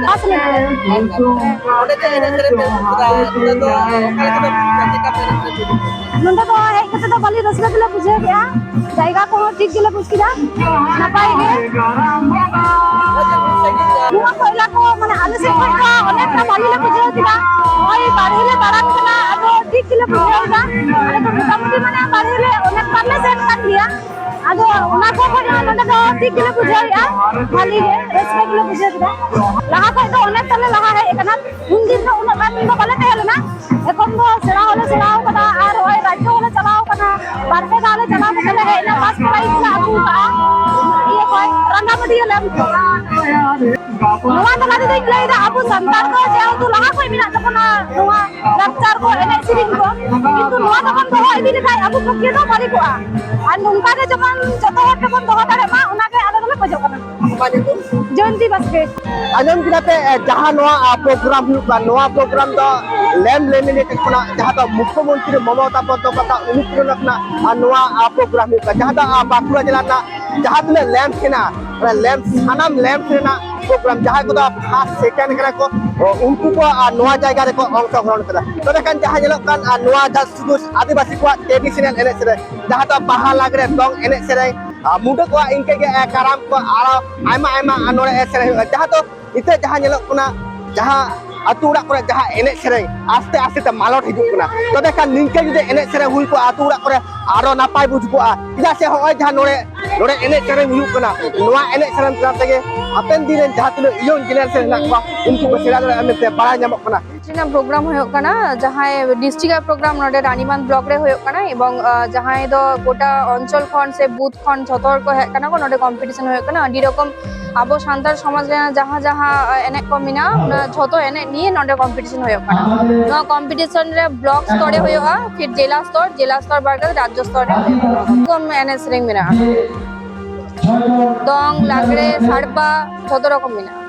ᱯᱟᱸᱪ ᱢᱤᱱᱤᱴ᱾ ᱚᱸᱰᱮ ᱡᱮ ᱮᱱᱮᱡ ᱥᱮᱨᱮᱧ ᱯᱮ ᱩᱫᱩᱜ ᱠᱮᱫᱟ, ᱚᱸᱰᱮ ᱫᱚ ᱚᱠᱟ ᱞᱮᱠᱟ ᱯᱮ ᱵᱩᱡᱷᱟᱹᱣ ᱠᱮᱫᱟ? ᱪᱮᱫ ᱞᱮᱠᱟ ᱯᱮ ᱮᱱᱮᱡ ᱥᱮᱨᱮᱧ ᱯᱮ ᱩᱫᱩᱜ ᱠᱮᱫᱟ? ᱱᱚᱸᱰᱮ ᱫᱚ ᱦᱮᱡ ᱠᱟᱛᱮ ᱫᱚ ᱵᱷᱟᱹᱞᱤ ᱨᱟᱹᱥᱠᱟᱹ ᱜᱮᱞᱮ ᱵᱩᱡᱷᱟᱹᱣ ᱠᱮᱜᱼᱟ, ᱡᱟᱭᱜᱟ ᱠᱚᱦᱚᱸ ᱴᱷᱤᱠ ᱜᱮᱞᱮ ᱵᱩᱡᱽ ᱠᱮᱫᱟ, ᱱᱟᱯᱟᱭ ᱜᱮ᱾ ᱱᱚᱣᱟ ᱠᱚᱭᱞᱟ ᱠᱚ ᱢᱟᱱᱮ ᱟᱞᱮ ᱥᱮᱫ ᱠᱷᱚᱱ ᱫᱚ ᱚᱱᱮᱠᱴᱟ ᱵᱷᱟᱹᱞᱤ ᱞᱮ ᱵᱩᱡᱷᱟᱹᱣ ᱠᱮᱫᱟ᱾ ᱱᱚᱜᱼᱚᱭ ᱵᱟᱨᱦᱮ ᱞᱮ ᱫᱟᱬᱟᱱ ᱠᱟᱱᱟ, ᱟᱫᱚ ᱴᱷᱤᱠ ᱜᱮᱞᱮ ᱵᱩᱡᱷᱟᱹᱣ ᱮᱫᱟ᱾ ᱟᱞᱮ ᱫᱚ ᱢᱚᱴᱟᱢᱩᱴᱤ ᱢᱟᱱᱮ ᱵᱟᱨᱦᱮ ᱞᱮ ᱚᱱᱮᱠ ᱵᱟᱨ ᱞᱮ ᱥᱮᱱ ᱠᱟᱱ ᱜᱮᱭᱟ, ᱟᱫᱚ ᱚᱱᱟ ᱠᱚ ᱠᱷᱚᱱ ᱦᱚᱸ ᱱᱚᱰᱮ ᱫᱚ ᱴᱷᱤᱠ ᱜᱮᱞᱮ ᱵᱩᱡᱷᱟᱹᱣᱮᱫᱼᱟ, ᱵᱷᱟᱹᱞᱤ ᱜᱮ ᱨᱟᱹᱥᱠᱟᱹ ᱜᱮᱞᱮ ᱵᱩᱡᱷᱟᱹᱣ ᱠᱮᱫᱟ᱾ ᱞᱟᱦᱟ ᱠᱷᱚᱱ ᱫᱚ ᱚᱱᱮᱠᱴᱟ ᱞᱮ ᱞᱟᱦᱟ ᱦᱮᱡ ᱟᱠᱟᱱᱟ, ᱩᱱᱫᱤᱱ ᱫᱚ ᱩᱱᱟᱹᱜ ᱜᱟᱱ ᱫᱚ ᱵᱟᱞᱮ ᱛᱟᱦᱮᱸ ᱞᱮᱱᱟ᱾ ᱮᱠᱷᱚᱱ ᱫᱚ ᱥᱮᱬᱟ ᱦᱚᱸᱞᱮ ᱥᱮᱬᱟ ᱟᱠᱟᱫᱟ ᱟᱨ ᱱᱚᱜᱼᱚᱭ ᱨᱟᱡᱽ ᱦᱚᱸᱞᱮ ᱪᱟᱞᱟᱣ ᱟᱠᱟᱱᱟ᱾ ᱵᱟᱨ ᱯᱮ ᱫᱷᱟᱣ ᱞᱮ ᱪᱟᱞᱟᱣ ᱠᱟᱛᱮ ᱞᱮ ᱦᱮᱡ ᱮᱱᱟ, first prize ᱞᱮ ᱟᱹᱜᱩ ᱟᱠᱟᱫᱼᱟ ᱤᱭᱟᱹ ᱠᱷᱚᱱ, ᱨᱟᱸᱜᱟᱢᱟᱹᱴᱤᱭᱟᱹ ᱞᱮ ᱟᱹᱜᱩ ᱠᱟᱜᱼᱟ᱾ ᱱᱚᱣᱟ ᱛᱟᱞᱟ ᱛᱮᱫᱚᱧ ᱞᱟᱹᱭᱫᱟ, ᱟᱵᱚ ᱥᱟᱱᱛᱟᱲ ᱫᱚ ᱡᱮᱦᱮᱛᱩ ᱞᱟᱦᱟ ᱠᱷᱚᱱ ᱢᱮᱱᱟᱜ ᱛᱟᱵᱚᱱᱟ ᱱᱚᱣᱟ ᱞᱟᱠᱪᱟᱨ ᱠᱚ, ᱮᱱᱮᱡ ᱥᱮᱨᱮᱧ ᱠᱚ, ᱠᱤᱱᱛᱩ ᱱᱚᱣᱟ ᱫᱚᱵᱚᱱ ᱫᱚᱦᱚ ᱤᱫᱤ ᱞᱮᱠᱷᱟᱱ ᱟᱵᱚ ᱯᱚᱠᱠᱷᱮ ᱫᱚ ᱵᱷᱟᱹᱞᱤ ᱠᱚᱜᱼᱟ᱾ ᱟᱨ ᱱᱚᱝᱠᱟ ᱜᱮ ᱡᱮᱢᱚᱱ ᱡᱚᱛᱚ ᱦᱚᱲ ᱛᱮᱵᱚᱱ ᱫᱚᱦᱚ ᱫᱟᱲᱮᱭᱟᱜ ᱢᱟ, ᱚᱱᱟᱜᱮ ᱟᱞᱮ ᱫᱚᱞᱮ ᱠᱷᱚᱡᱚᱜ ᱠᱟᱱᱟ᱾ ᱟᱢᱟᱜ ᱧᱩᱛᱩᱢ? ᱡᱚᱭᱚᱱᱛᱤ ᱵᱟᱥᱠᱮ᱾ ᱟᱸᱡᱚᱢ ᱠᱮᱫᱟ ᱯᱮ, ᱮ, ᱡᱟᱦᱟᱸ ᱱᱚᱣᱟ, ᱟ, program ᱦᱩᱭᱩᱜ ᱠᱟᱱ, ᱱᱚᱣᱟ program ᱫᱚ ᱞᱮᱢᱯ ᱞᱤᱢᱤᱴᱮᱰ ᱠᱷᱚᱱᱟᱜ ᱡᱟᱦᱟᱸ ᱫᱚ ᱢᱩᱠᱷᱭᱚᱢᱚᱱᱛᱨᱤ ᱢᱚᱢᱚᱛᱟ ᱵᱚᱱᱫᱚᱯᱟᱫᱷᱭᱟᱭ ᱩᱱᱤ ᱯᱨᱮᱨᱚᱱᱟ ᱠᱷᱚᱱᱟᱜ, ᱟ, ᱱᱚᱣᱟ, ᱟ, program ᱦᱩᱭᱩᱜ ᱠᱟᱱᱟ, ᱡᱟᱦᱟᱸ ᱫᱚ, ᱟ, ᱵᱟᱸᱠᱩᱲᱟ ᱡᱮᱞᱟ ᱨᱮᱱᱟᱜ ᱡᱟᱦᱟᱸ ᱛᱤᱱᱟᱹᱜ ᱞᱮᱢᱯ ᱦᱮᱱᱟᱜᱼᱟ, ᱚᱱᱟ ᱞᱮᱢᱯ, ᱥᱟᱱᱟᱢ ᱞᱮᱢᱯ ᱨᱮᱱᱟᱜ program, ᱡᱟᱦᱟᱸᱭ ᱠᱚᱫᱚ first, second ᱠᱟᱱᱟ ᱠᱚ, ᱚ, ᱩᱱᱠᱩ ᱠᱚ, ᱟ, ᱱᱚᱣᱟ ᱡᱟᱭᱜᱟ ᱨᱮᱠᱚ ᱚᱝᱥᱚᱜᱨᱚᱦᱚᱱ ᱠᱟᱫᱟ᱾ ᱛᱚᱵᱮ ᱠᱷᱟᱱ ᱡᱟᱦᱟᱸ ᱧᱮᱞᱚᱜ ᱠᱟᱱ, ᱟ, ᱱᱚᱣᱟ ᱡᱟᱦᱟᱸ ᱥᱩᱫᱷᱩ ᱟᱹᱫᱤᱵᱟᱹᱥᱤ ᱠᱚᱣᱟᱜ traditional ᱮᱱᱮᱡ ᱥᱮᱨᱮᱧ, ᱡᱟᱦᱟᱸ ᱫᱚ ᱵᱟᱦᱟ, ᱞᱟᱜᱽᱲᱮ, ᱫᱚᱝ ᱮᱱᱮᱡ ᱥᱮᱨᱮᱧ, ᱟᱨ ᱢᱩᱰᱟᱹ ᱠᱚᱣᱟᱜ ᱤᱱᱠᱟᱹ ᱜᱮ, ᱮ, ᱠᱟᱨᱟᱢ ᱠᱚ, ᱟᱨᱚ ᱟᱭᱢᱟ ᱟᱭᱢᱟ ᱱᱚᱰᱮ ᱮᱱᱮᱡ ᱥᱮᱨᱮᱧ ᱦᱩᱭᱩᱜᱼᱟ, ᱡᱟᱦᱟᱸ ᱫᱚ ᱱᱤᱛᱚᱜ ᱡᱟᱦᱟᱸ ᱧᱮᱞᱚᱜ ᱠᱟᱱᱟ, ᱡᱟᱦᱟᱸ ᱟᱹᱛᱩ ᱚᱲᱟᱜ ᱠᱚᱨᱮ ᱡᱟᱦᱟᱸ ᱮᱱᱮᱡ ᱥᱮᱨᱮᱧ ᱟᱥᱛᱮ ᱟᱥᱛᱮ ᱛᱮ ᱢᱟᱞᱚᱴ ᱦᱤᱡᱩᱜ ᱠᱟᱱᱟ᱾ ᱛᱚᱵᱮ ᱠᱷᱟᱱ ᱱᱤᱝᱠᱟᱹ ᱡᱩᱫᱤ ᱮᱱᱮᱡ ᱥᱮᱨᱮᱧ ᱦᱩᱭ ᱠᱚᱜᱼᱟ ᱟᱹᱛᱩ ᱚᱲᱟᱜ ᱠᱚᱨᱮ, ᱟᱨᱚ ᱱᱟᱯᱟᱭ ᱵᱩᱡᱽ ᱠᱚᱜᱼᱟ᱾ ᱪᱮᱫᱟᱜ ᱥᱮ ᱦᱚᱸᱜᱼᱚᱭ ᱡᱟᱦᱟᱸ ᱱᱚᱰᱮ ᱱᱚᱰᱮ ᱮᱱᱮᱡ ᱥᱮᱨᱮᱧ ᱦᱩᱭᱩᱜ ᱠᱟᱱᱟ, ᱱᱚᱣᱟ ᱮᱱᱮᱡ ᱥᱮᱨᱮᱧ ᱛᱟᱞᱟ ᱛᱮᱜᱮ ᱦᱟᱯᱮᱱ ᱫᱤᱱ ᱨᱮᱱ ᱡᱟᱦᱟᱸ ᱛᱤᱱᱟᱹᱜ ᱤᱭᱚᱝ ᱡᱮᱱᱟᱨᱮᱥᱚᱱ ᱦᱮᱱᱟᱜ ᱠᱚᱣᱟ, ᱩᱱᱠᱩ ᱠᱚ ᱥᱮᱬᱟ ᱫᱟᱲᱮᱭᱟᱜᱼᱟ ᱢᱮᱱᱛᱮ ᱵᱟᱲᱟᱭ ᱧᱟᱢᱚᱜ ᱠᱟᱱᱟ᱾ ᱨᱮᱱᱟᱜ ᱯᱨᱳᱜᱨᱟᱢ ᱦᱩᱭᱩᱜ ᱠᱟᱱᱟ, ᱡᱟᱦᱟᱸᱭ ᱰᱤᱥᱴᱨᱤᱠᱴ ᱟᱜ ᱯᱨᱳᱜᱨᱟᱢ ᱱᱚᱰᱮ ᱨᱟᱱᱤᱵᱟᱸᱫᱷ ᱵᱞᱚᱠ ᱨᱮ ᱦᱩᱭᱩᱜ ᱠᱟᱱᱟ, ᱮᱵᱚᱝ ᱡᱟᱦᱟᱸᱭ ᱫᱚ ᱜᱚᱴᱟ ᱚᱧᱪᱚᱞ ᱠᱷᱚᱱ ᱥᱮ ᱵᱩᱛᱷ ᱠᱷᱚᱱ ᱡᱷᱚᱛᱚ ᱦᱚᱲ ᱠᱚ ᱦᱮᱡ ᱠᱟᱱᱟ ᱠᱚ᱾ ᱱᱚᱰᱮ ᱠᱚᱢᱯᱤᱴᱤᱥᱚᱱ ᱦᱩᱭᱩᱜ ᱠᱟᱱᱟ, ᱟᱹᱰᱤ ᱨᱚᱠᱚᱢ ᱟᱵᱚ ᱥᱟᱱᱛᱟᱲ ᱥᱚᱢᱟᱡᱽ ᱨᱮᱱᱟᱜ ᱡᱟᱦᱟᱸ ᱡᱟᱦᱟᱸ ᱮᱱᱮᱡ ᱠᱚ ᱢᱮᱱᱟᱜᱼᱟ, ᱚᱱᱟ ᱡᱷᱚᱛᱚ ᱮᱱᱮᱡ ᱱᱤᱭᱮ ᱱᱚᱰᱮ ᱠᱚᱢᱯᱤᱴᱤᱥᱚᱱ ᱦᱩᱭᱩᱜ ᱠᱟᱱᱟ᱾ ᱱᱚᱣᱟ ᱠᱚᱢᱯᱤᱴᱤᱥᱚᱱ ᱨᱮ ᱵᱞᱚᱠ ᱥᱛᱚᱨ ᱨᱮ ᱦᱩᱭᱩᱜᱼᱟ, ᱯᱷᱤᱨ ᱡᱮᱞᱟ ᱥᱛᱚᱨ, ᱡᱮᱞᱟ ᱥᱛᱚᱨ ᱵᱟᱫ ᱠᱟᱛᱮ ᱨᱟᱡᱽᱡᱚ ᱥᱛᱚᱨ ᱨᱮ ᱦᱩᱭᱩᱜᱼᱟ᱾ ᱱᱚᱣᱟ ᱠᱚ ᱮᱱᱮᱡ ᱥᱮᱨᱮᱧ ᱢᱮᱱᱟᱜᱼᱟ, ᱫᱚᱝ, ᱞᱟᱜᱽᱲᱮ, ᱥᱟᱲᱯᱟ, ᱡᱷᱚᱛᱚ ᱨᱚᱠᱚᱢ ᱢᱮᱱᱟᱜᱼᱟ᱾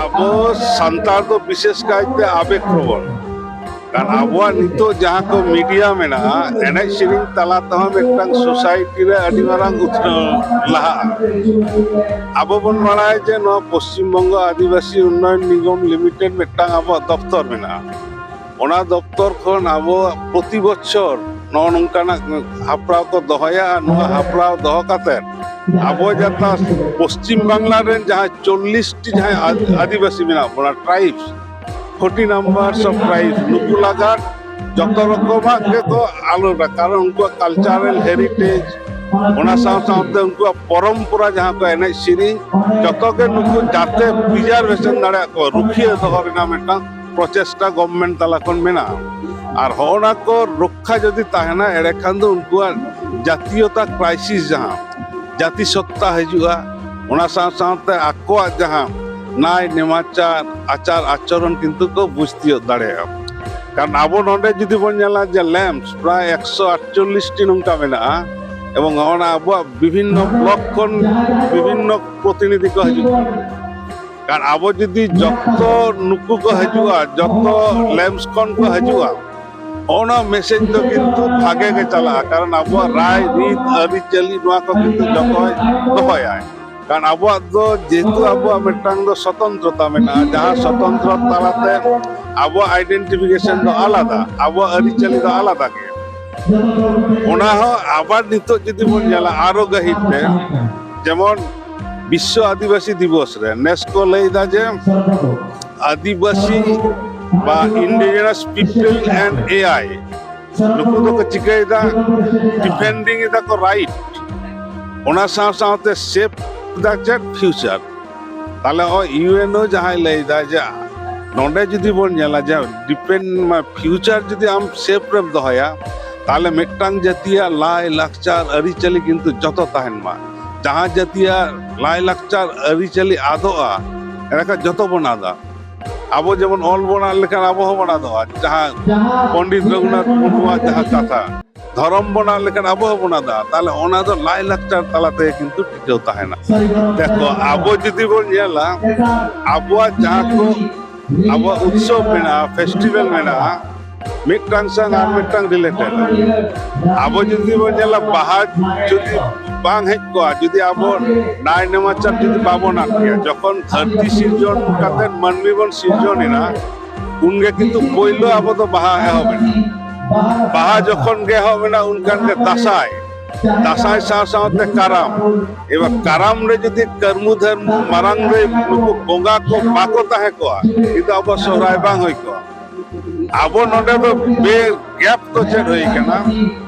ᱟᱵᱚ ᱥᱟᱱᱛᱟᱲ ᱫᱚ ᱵᱤᱥᱮᱥ ᱠᱟᱭᱛᱮ ᱟᱵᱮᱜᱽ ᱦᱚᱲ, ᱠᱟᱨᱚᱱ ᱟᱵᱚᱣᱟᱜ ᱱᱤᱛᱚᱜ ᱡᱟᱦᱟᱸ ᱠᱚ ᱢᱤᱰᱤᱭᱟ ᱢᱮᱱᱟᱜᱼᱟ, ᱮᱱᱮᱡ ᱥᱮᱨᱮᱧ ᱛᱟᱞᱟ ᱛᱮᱦᱚᱸ ᱢᱤᱫᱴᱟᱝ ᱥᱳᱥᱟᱭᱴᱤ ᱨᱮ ᱟᱹᱰᱤ ᱢᱟᱨᱟᱝ ᱩᱛᱱᱟᱹᱣ ᱞᱟᱦᱟᱜᱼᱟ᱾ ᱟᱵᱚ ᱵᱚᱱ ᱵᱟᱲᱟᱭᱟ ᱡᱮ ᱱᱚᱣᱟ ᱯᱚᱥᱪᱤᱢ ᱵᱚᱝᱜᱚ ᱟᱹᱫᱤᱵᱟᱹᱥᱤ ᱩᱱᱱᱚᱭᱚᱱ ᱱᱤᱜᱚᱢ ᱞᱤᱢᱤᱴᱮᱰ ᱢᱤᱫᱴᱟᱝ ᱟᱵᱚᱣᱟᱜ ᱫᱚᱯᱛᱚᱨ ᱢᱮᱱᱟᱜᱼᱟ᱾ ᱚᱱᱟ ᱫᱚᱯᱛᱚᱨ ᱠᱷᱚᱱ ᱟᱵᱚ ᱯᱨᱚᱛᱤ ᱵᱚᱪᱷᱚᱨ ᱱᱚᱜᱼᱚ ᱱᱚᱝᱠᱟᱱᱟᱜ ᱦᱟᱯᱲᱟᱣ ᱠᱚ ᱫᱚᱦᱚᱭᱟ᱾ ᱟᱨ ᱱᱚᱣᱟ ᱦᱟᱯᱲᱟᱣ ᱫᱚᱦᱚ ᱠᱟᱛᱮ ᱟᱵᱚ ᱡᱟᱛᱟ ᱯᱚᱥᱪᱤᱢ ᱵᱟᱝᱞᱟ ᱨᱮᱱ ᱡᱟᱦᱟᱸ ᱪᱚᱞᱞᱤᱥ ᱴᱤ ᱡᱟᱦᱟᱸᱭ ᱟᱫ- ᱟᱹᱫᱤᱵᱟᱹᱥᱤ ᱢᱮᱱᱟᱜ ᱵᱚᱱᱟ, tribes, forty number of tribes, ᱱᱩᱠᱩ ᱞᱟᱜᱟᱫ ᱡᱚᱛᱚ ᱨᱚᱠᱚᱢᱟᱜ ᱜᱮᱠᱚ ᱟᱞᱟᱫᱟ, ᱠᱟᱨᱚᱱ ᱩᱱᱠᱩᱣᱟᱜ ᱠᱟᱞᱪᱟᱨᱟᱞ ᱦᱮᱨᱤᱴᱮᱡᱽ, ᱚᱱᱟ ᱥᱟᱶ ᱥᱟᱶᱛᱮ ᱩᱱᱠᱩᱣᱟᱜ ᱯᱚᱨᱚᱢᱯᱚᱨᱟ ᱡᱟᱦᱟᱸ ᱠᱚ ᱮᱱᱮᱡ ᱥᱮᱨᱮᱧ, ᱡᱚᱛᱚ ᱜᱮ ᱱᱩᱠᱩ ᱡᱟᱛᱮ ᱯᱨᱤᱡᱟᱨᱵᱷᱮᱥᱚᱱ ᱫᱟᱲᱮᱭᱟᱜ ᱠᱚ, ᱨᱩᱠᱷᱤᱭᱟᱹ ᱫᱚᱦᱚ ᱨᱮᱱᱟᱜ ᱢᱤᱫᱴᱟᱝ ᱯᱨᱚᱪᱮᱥᱴᱟ ᱜᱚᱵᱷᱢᱮᱱᱴ ᱛᱟᱞᱟ ᱠᱷᱚᱱ ᱢᱮᱱᱟᱜᱼᱟ᱾ ᱟᱨ ᱦᱚᱸᱜᱼᱚ ᱱᱟ ᱠᱚ ᱨᱚᱠᱠᱷᱟ ᱡᱩᱫᱤ ᱛᱟᱦᱮᱱᱟ, ᱮᱲᱮ ᱠᱷᱟᱱ ᱫᱚ ᱩᱱᱠᱩᱣᱟᱜ ᱡᱟᱛᱤᱭᱚᱛᱟ ᱠᱨᱟᱭᱥᱤᱥ ᱡᱟᱦᱟᱸ ᱡᱟᱹᱛᱤ ᱥᱚᱛᱛᱟ ᱦᱤᱡᱩᱜᱼᱟ, ᱚᱱᱟ ᱥᱟᱶ ᱥᱟᱶᱛᱮ ᱟᱠᱚᱣᱟᱜ ᱡᱟᱦᱟᱸ ᱱᱟᱭ ᱱᱮᱢᱟᱪᱟᱨ, ᱟᱪᱟᱨ ᱟᱪᱚᱨᱚᱱ ᱠᱤᱱᱛᱩ ᱠᱚ ᱵᱩᱡᱽ ᱛᱤᱭᱳᱜ ᱫᱟᱲᱮᱭᱟᱜᱼᱟ᱾ ᱠᱟᱨᱚᱱ ᱟᱵᱚ ᱱᱚᱰᱮ ᱡᱩᱫᱤ ᱵᱚᱱ ᱧᱮᱞᱟ ᱡᱮ ᱞᱮᱢᱯᱥ ᱯᱨᱟᱭ ᱮᱠᱥᱚ ᱟᱴᱪᱚᱞᱞᱤᱥ ᱴᱤ ᱱᱚᱝᱠᱟ ᱢᱮᱱᱟᱜᱼᱟ, ᱮᱵᱚᱝ ᱚᱱᱟ ᱟᱵᱚᱣᱟᱜ ᱵᱤᱵᱷᱤᱱᱱᱚ ᱵᱞᱚᱠ ᱠᱷᱚᱱ ᱵᱤᱵᱷᱤᱱᱱᱚ ᱯᱨᱚᱛᱤᱱᱤᱫᱷᱤ ᱠᱚ ᱦᱤᱡᱩᱜ ᱠᱟᱱᱟ᱾ ᱠᱟᱨᱚᱱ ᱟᱵᱚ ᱡᱩᱫᱤ ᱡᱚᱛᱚ ᱱᱩᱠᱩ ᱠᱚ ᱦᱤᱡᱩᱜᱼᱟ, ᱡᱚᱛᱚ ᱞᱮᱢᱯᱥ ᱠᱷᱚᱱ ᱠᱚ ᱦᱤᱡᱩᱜᱼᱟ, ᱚᱱᱟ ᱢᱮᱥᱮᱡᱽ ᱫᱚ ᱠᱤᱱᱛᱩ ᱵᱷᱟᱜᱮ ᱜᱮ ᱪᱟᱞᱟᱜᱼᱟ᱾ ᱠᱟᱨᱚᱱ ᱟᱵᱚᱣᱟᱜ ᱨᱟᱭ ᱨᱤᱛ ᱟᱹᱨᱤᱪᱟᱹᱞᱤ ᱱᱚᱣᱟ ᱠᱚ ᱠᱤᱱᱛᱩ ᱡᱚᱛᱚᱭ ᱫᱚᱦᱚᱭᱟᱭ᱾ ᱠᱟᱨᱚᱱ ᱟᱵᱚᱣᱟᱜ ᱫᱚ ᱡᱮᱦᱮᱛᱩ ᱟᱵᱚᱣᱟᱜ ᱢᱤᱫᱴᱟᱝ ᱫᱚ ᱥᱚᱛᱚᱱᱛᱨᱚᱛᱟ ᱢᱮᱱᱟᱜᱼᱟ, ᱡᱟᱦᱟᱸ ᱥᱚᱛᱚᱱᱛᱨᱚ ᱛᱟᱞᱟᱛᱮ ᱟᱵᱚᱣᱟᱜ ᱟᱭᱰᱮᱱᱴᱤᱯᱷᱤᱠᱮᱥᱚᱱ ᱫᱚ ᱟᱞᱟᱫᱟ, ᱟᱵᱚᱣᱟᱜ ᱟᱹᱨᱤᱪᱟᱹᱞᱤ ᱫᱚ ᱟᱞᱟᱫᱟ ᱜᱮᱭᱟ᱾ ᱚᱱᱟ ᱦᱚᱸ ᱟᱵᱟᱨ ᱱᱤᱛᱚᱜ ᱡᱩᱫᱤ ᱵᱚᱱ ᱧᱮᱞᱟ ᱟᱨᱚ ᱜᱟᱹᱦᱤᱨ ᱛᱮ, ᱡᱮᱢᱚᱱ ᱵᱤᱥᱥᱚ ᱟᱹᱫᱤᱵᱟᱹᱥᱤ ᱫᱤᱵᱚᱥ ᱨᱮ ᱱᱮᱥ ᱠᱚ ᱞᱟᱹᱭ ᱮᱫᱟ ᱡᱮ ᱟᱹᱫᱤᱵᱟᱹᱥᱤ ᱵᱟ Indigenous People and A I ᱱᱩᱠᱩ ᱫᱚᱠᱚ ᱪᱤᱠᱟᱹᱭᱮᱫᱟ? ᱰᱤᱯᱮᱱᱰᱤᱝ ᱮᱫᱟ ᱠᱚ ᱨᱟᱭᱤᱴ, ᱚᱱᱟ ᱥᱟᱶ ᱥᱟᱶᱛᱮ ᱥᱮᱯ ᱫᱟ ᱪᱮᱫ? ᱯᱷᱤᱭᱩᱪᱟᱨ᱾ ᱛᱟᱦᱞᱮ ᱱᱚᱜᱼᱚᱭ ᱤᱭᱩ ᱮᱱ ᱳ ᱡᱟᱦᱟᱸᱭ ᱞᱟᱹᱭᱫᱟ ᱡᱮ ᱱᱚᱰᱮ ᱡᱩᱫᱤ ᱵᱚᱱ ᱧᱮᱞᱟ ᱡᱮ ᱰᱤᱯᱮᱱᱰ, ᱯᱷᱤᱭᱩᱪᱟᱨ ᱡᱩᱫᱤ ᱟᱢ ᱥᱮᱯ ᱨᱮᱢ ᱫᱚᱦᱚᱭᱟ, ᱛᱟᱦᱞᱮ ᱢᱤᱫᱴᱟᱝ ᱡᱟᱹᱛᱤᱭᱟᱜ ᱞᱟᱭ ᱞᱟᱠᱪᱟᱨ ᱟᱹᱨᱤᱪᱟᱹᱞᱤ ᱠᱤᱱᱛᱩ ᱡᱚᱛᱚ ᱛᱟᱦᱮᱱ ᱢᱟ᱾ ᱡᱟᱦᱟᱸ ᱡᱟᱹᱛᱤᱭᱟᱜ ᱞᱟᱭ ᱞᱟᱠᱪᱟᱨ ᱟᱹᱨᱤᱪᱟᱹᱞᱤ ᱟᱫᱚᱜᱼᱟ, ᱮᱸᱰᱮᱠᱷᱟᱱ ᱡᱚᱛᱚ ᱵᱚᱱ ᱟᱫᱟ᱾ ᱟᱵᱚ ᱡᱮᱢᱚᱱ ᱚᱞ ᱵᱚᱱ ᱟᱫ ᱞᱮᱠᱷᱟᱱ ᱟᱵᱚ ᱦᱚᱸ ᱵᱚᱱ ᱟᱫᱚᱜᱼᱟ, ᱡᱟᱦᱟᱸ ᱯᱚᱱᱰᱤᱛ ᱨᱚᱜᱷᱩᱱᱟᱛᱷ ᱢᱩᱨᱢᱩᱣᱟᱜ ᱡᱟᱦᱟᱸ ᱠᱟᱛᱷᱟ, ᱫᱷᱚᱨᱚᱢ ᱵᱚᱱ ᱟᱫ ᱞᱮᱠᱷᱟᱱ ᱟᱵᱚ ᱦᱚᱸ ᱵᱚᱱ ᱟᱫᱟ᱾ ᱛᱟᱦᱞᱮ ᱚᱱᱟ ᱫᱚ ᱞᱟᱭ ᱞᱟᱠᱪᱟᱨ ᱛᱟᱞᱟ ᱛᱮᱜᱮ ᱠᱤᱱᱛᱩ ᱴᱤᱠᱟᱹᱣ ᱛᱟᱦᱮᱱᱟ᱾ ᱫᱮᱠᱷᱚ, ᱟᱵᱚ ᱡᱩᱫᱤ ᱵᱚᱱ ᱧᱮᱞᱟ, ᱟᱵᱚᱣᱟᱜ ᱡᱟᱦᱟᱸ ᱠᱚ ᱟᱵᱚᱣᱟᱜ ᱩᱛᱥᱚᱵ ᱢᱮᱱᱟᱜᱼᱟ, ᱯᱷᱮᱥᱴᱤᱵᱷᱮᱞ ᱢᱮᱱᱟᱜᱼᱟ, ᱢᱤᱫᱴᱟᱝ ᱥᱟᱝ ᱟᱨ ᱢᱤᱫᱴᱟᱝ ᱨᱤᱞᱮᱴᱮᱰ᱾ ᱟᱵᱚ ᱡᱩᱫᱤ ᱵᱚᱱ ᱧᱮᱞᱟ, ᱵᱟᱦᱟ ᱡᱩᱫᱤ ᱵᱟᱝ ᱦᱮᱡ ᱠᱚᱜᱼᱟ, ᱡᱩᱫᱤ ᱟᱵᱚ ᱱᱟᱭ ᱱᱮᱢᱟᱪᱟᱨ ᱡᱩᱫᱤ ᱵᱟᱵᱚᱱ ᱟᱫ ᱠᱮᱭᱟ, ᱡᱚᱠᱷᱚᱱ ᱫᱷᱟᱹᱨᱛᱤ ᱥᱤᱨᱡᱚᱱ ᱠᱟᱛᱮ ᱢᱟᱹᱱᱢᱤ ᱵᱚᱱ ᱥᱤᱨᱡᱚᱱ ᱮᱱᱟ, ᱩᱱᱜᱮ ᱠᱤᱱᱛᱩ ᱯᱳᱭᱞᱳ ᱟᱵᱚ ᱫᱚ ᱵᱟᱦᱟ ᱮᱦᱚᱵ ᱮᱱᱟ᱾ ᱵᱟᱦᱟ ᱡᱚᱠᱷᱚᱱ ᱜᱮ ᱮᱦᱚᱵ ᱮᱱᱟ, ᱩᱱᱠᱷᱟᱱ ᱜᱮ ᱫᱟᱸᱥᱟᱭ, ᱫᱟᱸᱥᱟᱭ ᱥᱟᱶ ᱥᱟᱶᱛᱮ ᱠᱟᱨᱟᱢ᱾ ᱮᱵᱟᱨ ᱠᱟᱨᱟᱢ ᱨᱮ ᱡᱩᱫᱤ ᱠᱟᱹᱨᱢᱩ ᱫᱷᱟᱹᱨᱢᱩ ᱢᱟᱨᱟᱝ ᱨᱮ ᱱᱩᱠᱩ ᱵᱚᱸᱜᱟ ᱠᱚ ᱵᱟᱠᱚ ᱛᱟᱦᱮᱸ ᱠᱚᱜᱼᱟ, ᱠᱤᱱᱛᱩ ᱟᱵᱚ ᱥᱚᱦᱨᱟᱭ ᱵᱟᱝ ᱦᱩᱭ ᱠᱚᱜᱼᱟ᱾ ᱟᱵᱚ ᱱᱚᱰᱮ ᱫᱚ ᱵᱮ ᱜᱮᱯ ᱫᱚ ᱪᱮᱫ ᱦᱩᱭ ᱠᱟᱱᱟ?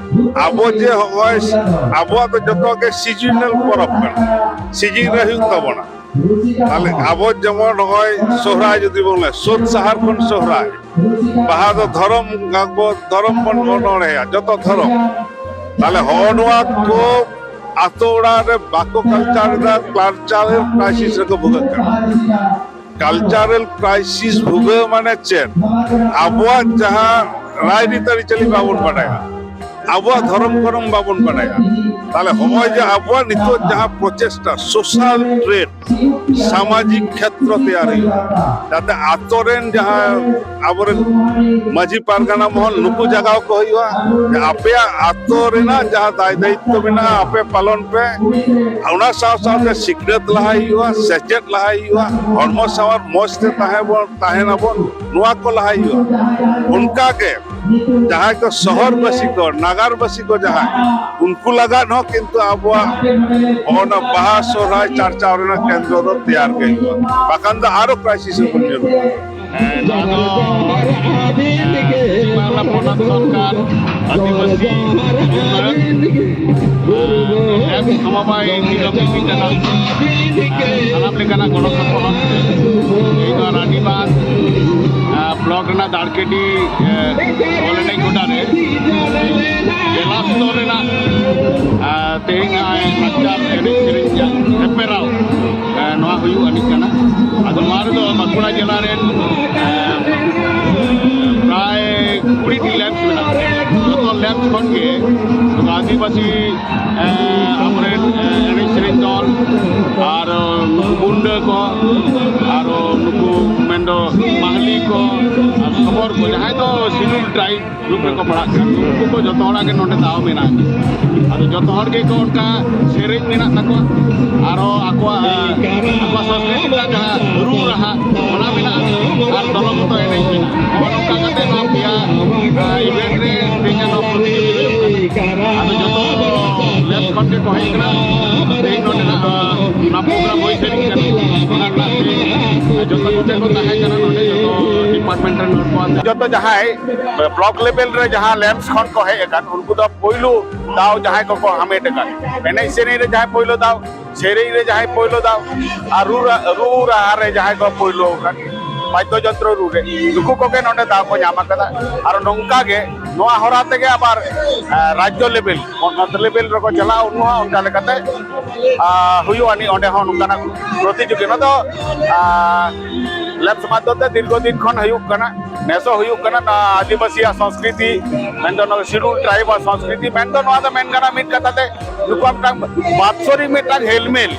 ᱟᱵᱚ ᱡᱮ ᱦᱚᱸᱜᱼᱚᱭ ᱟᱵᱚᱣᱟᱜ ᱫᱚ ᱡᱚᱛᱚ ᱜᱮ ᱥᱤᱡᱤᱱᱟᱞ ᱯᱚᱨᱚᱵᱽ ᱠᱟᱱᱟ, ᱥᱤᱡᱤᱱ ᱨᱮ ᱦᱩᱭᱩᱜ ᱛᱟᱵᱚᱱᱟ᱾ ᱛᱟᱦᱞᱮ ᱟᱵᱚ ᱡᱮᱢᱚᱱ ᱱᱚᱜᱼᱚᱭ ᱥᱚᱦᱨᱟᱭ ᱡᱩᱫᱤ ᱵᱚᱱ ᱞᱟᱹᱭᱟ, ᱥᱳᱫ ᱥᱟᱦᱟᱨ ᱠᱷᱚᱱ ᱥᱚᱦᱨᱟᱭ, ᱵᱟᱦᱟ ᱫᱚ ᱫᱷᱚᱨᱚᱢ, ᱟᱵᱚ ᱫᱷᱚᱨᱚᱢ ᱵᱚᱱ ᱚᱱᱚᱬᱦᱮᱭᱟ, ᱡᱚᱛᱚ ᱫᱷᱚᱨᱚᱢ᱾ ᱛᱟᱦᱞᱮ ᱦᱚᱸᱜᱼᱚ ᱱᱚᱣᱟ ᱠᱚ ᱟᱛᱳ ᱚᱲᱟᱜ ᱨᱮ ᱵᱟᱠᱚ ᱠᱟᱞᱪᱟᱨ ᱮᱫᱟ, ᱠᱟᱞᱪᱟᱨᱟᱞ ᱠᱨᱟᱭᱥᱤᱥ ᱨᱮᱠᱚ ᱵᱷᱩᱜᱟᱹᱜ ᱠᱟᱱᱟ᱾ ᱠᱟᱞᱪᱟᱨᱟᱞ ᱠᱨᱟᱭᱥᱤᱥ ᱵᱷᱩᱜᱟᱹᱜ ᱢᱟᱱᱮ ᱪᱮᱫ? ᱟᱵᱚᱣᱟᱜ ᱡᱟᱦᱟᱸ ᱨᱟᱭᱨᱤᱛ ᱟᱹᱨᱤᱪᱟᱹᱞᱤ ᱵᱟᱵᱚᱱ ᱵᱟᱰᱟᱭᱟ, ᱟᱵᱚᱣᱟᱜ ᱫᱷᱚᱨᱚᱢ ᱠᱚᱨᱚᱢ ᱵᱟᱵᱚᱱ ᱵᱟᱰᱟᱭᱟ᱾ ᱛᱟᱦᱞᱮ ᱦᱚᱸᱜᱼᱚᱭ ᱡᱮ ᱟᱵᱚᱣᱟᱜ ᱱᱤᱛᱚᱜ ᱡᱟᱦᱟᱸ ᱯᱨᱚᱪᱮᱥᱴᱟ, ᱥᱳᱥᱟᱞ ᱴᱨᱮᱰ, ᱥᱟᱢᱟᱡᱤᱠ ᱠᱷᱮᱛᱨᱚ ᱛᱮᱭᱟᱨ ᱦᱩᱭᱩᱜᱼᱟ, ᱡᱟᱛᱮ ᱟᱛᱳ ᱨᱮᱱ ᱡᱟᱦᱟᱸ ᱟᱵᱚᱨᱮᱱ ᱢᱟᱹᱡᱷᱤ ᱯᱟᱨᱜᱟᱱᱟ ᱢᱚᱦᱚᱞ, ᱱᱩᱠᱩ ᱡᱟᱜᱟᱣ ᱠᱚ ᱦᱩᱭᱩᱜᱼᱟ ᱡᱮ ᱟᱯᱮᱭᱟᱜ ᱟᱛᱳ ᱨᱮᱱᱟᱜ ᱡᱟᱦᱟᱸ ᱫᱟᱭ ᱫᱟᱭᱤᱛᱛᱚ ᱢᱮᱱᱟᱜᱼᱟ, ᱟᱯᱮ ᱯᱟᱞᱚᱱ ᱯᱮ᱾ ᱚᱱᱟ ᱥᱟᱶ ᱥᱟᱶᱛᱮ ᱥᱤᱠᱷᱱᱟᱹᱛ ᱞᱟᱦᱟᱭ ᱦᱩᱭᱩᱜᱼᱟ, ᱥᱮᱪᱮᱫ ᱞᱟᱦᱟᱭ ᱦᱩᱭᱩᱜᱼᱟ, ᱦᱚᱲᱢᱚ ᱥᱟᱶᱟᱨ ᱢᱚᱸᱡᱽ ᱛᱮ ᱛᱟᱦᱮᱸ ᱵᱚᱱ, ᱛᱟᱦᱮᱱᱟᱵᱚᱱ, ᱱᱚᱣᱟ ᱠᱚ ᱞᱟᱦᱟᱭ ᱦᱩᱭᱩᱜᱼᱟ᱾ ᱚᱱᱠᱟᱜᱮ ᱡᱟᱦᱟᱸᱭ ᱠᱚ ᱥᱚᱦᱚᱨ ᱵᱟᱥᱤ ᱠᱚ, ᱱᱟᱜᱟᱨ ᱵᱟᱥᱤ ᱠᱚ ᱡᱟᱦᱟᱸᱭ, ᱩᱱᱠᱩ ᱞᱟᱜᱟᱫ ᱦᱚᱸ ᱠᱤᱱᱛᱩ ᱟᱵᱚᱣᱟᱜ ᱚᱱᱟ ᱵᱟᱦᱟ ᱥᱚᱦᱨᱟᱭ ᱪᱟᱨᱪᱟᱣ ᱨᱮᱱᱟᱜ ᱠᱮᱱᱫᱨᱚ ᱫᱚ ᱛᱮᱭᱟᱨ ᱜᱮ ᱦᱩᱭᱩᱜᱼᱟ, ᱵᱟᱠᱷᱟᱱ ᱫᱚ ᱟᱨᱚ ᱠᱨᱟᱭᱥᱤᱥ ᱨᱮᱵᱚᱱ ᱧᱩᱨᱩᱜᱼᱟ᱾ ᱱᱚᱣᱟ ᱫᱚ ᱯᱚᱱᱚᱛ ᱥᱚᱨᱠᱟᱨ ᱟᱹᱫᱤᱵᱟᱹᱥᱤ ᱩᱱᱱᱚᱭᱚᱱ ᱥᱚᱢᱚᱵᱟᱭ ᱱᱤᱜᱚᱢ ᱠᱚ ᱪᱟᱞᱟᱜ ᱥᱟᱱᱟᱢ ᱞᱮᱠᱟᱱᱟᱜ ᱜᱚᱲᱚ ᱥᱚᱯᱚᱦᱚᱫ ᱛᱮᱦᱮᱧ ᱱᱚᱣᱟ ᱨᱟᱱᱤᱵᱟᱸᱫᱷ ᱵᱞᱚᱠ ᱨᱮᱱᱟᱜ ᱫᱟᱲᱠᱮᱰᱤ ᱵᱚᱞ ᱮᱱᱮᱡ ᱜᱚᱰᱟ ᱨᱮ ᱡᱮᱞᱟ ᱥᱛᱚᱨ ᱨᱮᱱᱟᱜ ᱛᱮᱦᱮᱧ ᱱᱚᱜᱼᱚᱭ ᱞᱟᱠᱪᱟᱨ ᱮᱱᱮᱡ ᱥᱮᱨᱮᱧ ᱨᱮᱭᱟᱜ ᱦᱮᱯᱮᱨᱟᱣ ᱱᱚᱣᱟ ᱦᱩᱭᱩᱜ ᱟᱹᱱᱤᱡ ᱠᱟᱱᱟ᱾ ᱟᱫᱚ ᱱᱚᱣᱟ ᱨᱮᱫᱚ ᱵᱟᱸᱠᱩᱲᱟ ᱡᱮᱞᱟ ᱨᱮᱱ ᱯᱨᱟᱭ ᱠᱩᱲᱤ ᱴᱤ ᱞᱮᱢᱯᱥ ᱢᱮᱱᱟᱜᱼᱟ᱾ ᱡᱚᱛᱚ ᱞᱮᱢᱯᱥ ᱠᱷᱚᱱ ᱜᱮ ᱱᱚᱣᱟ ᱟᱹᱫᱤᱵᱟᱹᱥᱤ ᱟᱵᱚᱨᱮᱱ ᱮᱱᱮᱡ ᱥᱮᱨᱮᱧ ᱫᱚᱞ ᱟᱨ ᱱᱩᱠᱩ ᱜᱩᱱᱰᱟᱹ ᱠᱚ ᱟᱨ ᱱᱩᱠᱩ ᱢᱮᱱᱫᱚ ᱢᱟᱦᱞᱤ ᱠᱚ ᱟᱨ ᱥᱚᱵᱚᱨ ᱠᱚ, ᱡᱟᱦᱟᱸᱭ ᱫᱚ ᱥᱤᱰᱩᱞ ᱴᱨᱟᱭᱤᱵᱽ ᱜᱨᱩᱯ ᱨᱮᱠᱚ ᱯᱟᱲᱦᱟᱜ ᱠᱟᱱ, ᱩᱱᱠᱩ ᱠᱚ ᱡᱚᱛᱚ ᱦᱚᱲᱟᱜ ᱜᱮ ᱱᱚᱰᱮ ᱫᱟᱣ ᱢᱮᱱᱟᱜᱼᱟ᱾ ᱟᱫᱚ ᱡᱚᱛᱚ ᱦᱚᱲ ᱜᱮᱠᱚ ᱚᱱᱠᱟ ᱥᱮᱨᱮᱧ ᱢᱮᱱᱟᱜ ᱛᱟᱠᱚᱣᱟ, ᱟᱨᱚ ᱟᱠᱚᱣᱟᱜ ᱟᱠᱚᱣᱟᱜ ᱥᱚᱝᱥᱠᱨᱤᱛᱤ ᱨᱮᱱᱟᱜ ᱡᱟᱦᱟᱸ ᱨᱩ ᱨᱟᱦᱟ ᱚᱱᱟ ᱢᱮᱱᱟᱜᱼᱟ, ᱟᱨ ᱫᱚᱞᱚᱜᱚᱛᱚ ᱮᱱᱮᱡ ᱢᱮᱱᱟᱜᱼᱟ᱾ ᱱᱚᱜᱼᱚ ᱱᱚᱝᱠᱟ ᱠᱟᱛᱮ ᱱᱚᱣᱟ ᱯᱮᱭᱟ ᱤᱵᱷᱮᱱᱴ ᱨᱮ ᱛᱮᱦᱮᱧ ᱱᱚᱣᱟ ᱯᱨᱚᱛᱤᱡᱳᱜᱤᱛᱟ ᱦᱩᱭᱩᱜ ᱠᱟᱱᱟ᱾ ᱟᱫᱚ ᱡᱚᱛᱚ ᱞᱮᱵ ᱠᱷᱚᱱ ᱜᱮᱠᱚ ᱦᱮᱡ ᱠᱟᱱᱟ᱾ ᱛᱮᱦᱮᱧ ᱱᱚᱰᱮᱱᱟᱜ ᱱᱚᱣᱟ ᱯᱨᱳᱜᱨᱟᱢ ᱦᱩᱭ ᱥᱟᱹᱨᱤᱜ ᱠᱟᱱᱟ, ᱚᱱᱟ ᱨᱮᱱᱟᱜ ᱛᱮᱦᱮᱧ ᱡᱚᱛᱚ ᱱᱚᱰᱮ ᱠᱚ ᱛᱟᱦᱮᱸ ᱠᱟᱱᱟ, ᱱᱚᱰᱮ ᱡᱚᱛᱚ ᱰᱤᱯᱟᱨᱴᱢᱮᱱᱴ ᱨᱮᱱ ᱦᱚᱲ ᱠᱚ ᱟᱛᱮ ᱡᱚᱛᱚ ᱡᱟᱦᱟᱸᱭ ᱵᱞᱚᱠ ᱞᱮᱵᱮᱞ ᱨᱮ ᱡᱟᱦᱟᱸ ᱞᱮᱢᱯᱥ ᱠᱷᱚᱱ ᱠᱚ ᱦᱮᱡ ᱟᱠᱟᱱ, ᱩᱱᱠᱩ ᱫᱚ ᱯᱳᱭᱞᱳ ᱫᱟᱣ ᱡᱟᱦᱟᱸᱭ ᱠᱚᱠᱚ ᱦᱟᱢᱮᱴ ᱟᱠᱟᱫ, ᱮᱱᱮᱡ ᱥᱮᱨᱮᱧ ᱨᱮ ᱡᱟᱦᱟᱸᱭ ᱯᱳᱭᱞᱳ ᱫᱟᱣ, ᱥᱮᱨᱮᱧ ᱨᱮ ᱡᱟᱦᱟᱸᱭ ᱯᱳᱭᱞᱳ ᱫᱟᱣ, ᱟᱨ ᱨᱩ ᱨᱟ-, ᱨᱩ ᱨᱟᱦᱟ ᱨᱮ ᱡᱟᱦᱟᱸᱭ ᱠᱚ ᱯᱳᱭᱞᱳ ᱟᱠᱟᱱ, ᱵᱟᱫᱽᱫᱚ ᱡᱚᱱᱛᱨᱚ ᱨᱩ ᱨᱮ, ᱱᱩᱠᱩ ᱠᱚᱜᱮ ᱱᱚᱰᱮ ᱫᱟᱣ ᱠᱚ ᱧᱟᱢ ᱟᱠᱟᱫᱟ᱾ ᱟᱨ ᱱᱚᱝᱠᱟ ᱜᱮ ᱱᱚᱣᱟ ᱦᱚᱨᱟ ᱛᱮᱜᱮ ᱟᱵᱟᱨ, ᱮ, ᱨᱟᱡᱽᱡᱚ ᱞᱮᱵᱮᱞ, ᱯᱚᱱᱚᱛ ᱞᱮᱵᱮᱞ ᱨᱮᱠᱚ ᱪᱟᱞᱟᱜᱼᱟ, ᱩᱱᱠᱩ ᱦᱚᱸ ᱚᱱᱠᱟ ᱞᱮᱠᱟᱛᱮ, ᱟ, ᱦᱩᱭᱩᱜᱼᱟ᱾ ᱱᱤ-, ᱚᱸᱰᱮ ᱦᱚᱸ ᱱᱚᱝᱠᱟᱱᱟᱜ ᱯᱨᱚᱛᱤᱡᱳᱜᱤ, ᱱᱚᱣᱟ ᱫᱚ, ᱟ, ᱞᱮᱵᱥ ᱢᱟᱫᱽᱫᱷᱚᱢ ᱛᱮ ᱫᱤᱨᱜᱷᱚ ᱫᱤᱱ ᱠᱷᱚᱱ ᱦᱩᱭᱩᱜ ᱠᱟᱱᱟ᱾ ᱱᱮᱥ ᱦᱚᱸ ᱦᱩᱭᱩᱜ ᱠᱟᱱᱟ᱾ ᱱᱚᱣᱟ ᱟᱹᱫᱤᱵᱟᱹᱥᱤᱭᱟᱜ ᱥᱚᱝᱥᱠᱨᱤᱛᱤ ᱢᱮᱱᱫᱚ ᱱᱚᱣᱟ ᱥᱤᱰᱩᱞ ᱴᱨᱟᱭᱤᱵᱟᱞ ᱥᱚᱝᱥᱠᱨᱤᱛᱤ ᱢᱮᱱᱫᱚ ᱱᱚᱣᱟ ᱫᱚ ᱢᱮᱱ ᱜᱟᱱᱚᱜᱼᱟ ᱢᱤᱫ ᱠᱟᱛᱷᱟ ᱛᱮ ᱱᱩᱠᱩᱣᱟᱜ ᱢᱤᱫᱴᱟᱝ ᱵᱟᱛᱥᱚᱨᱤᱠ ᱢᱤᱫᱴᱟᱝ ᱦᱮᱞᱢᱮᱞ,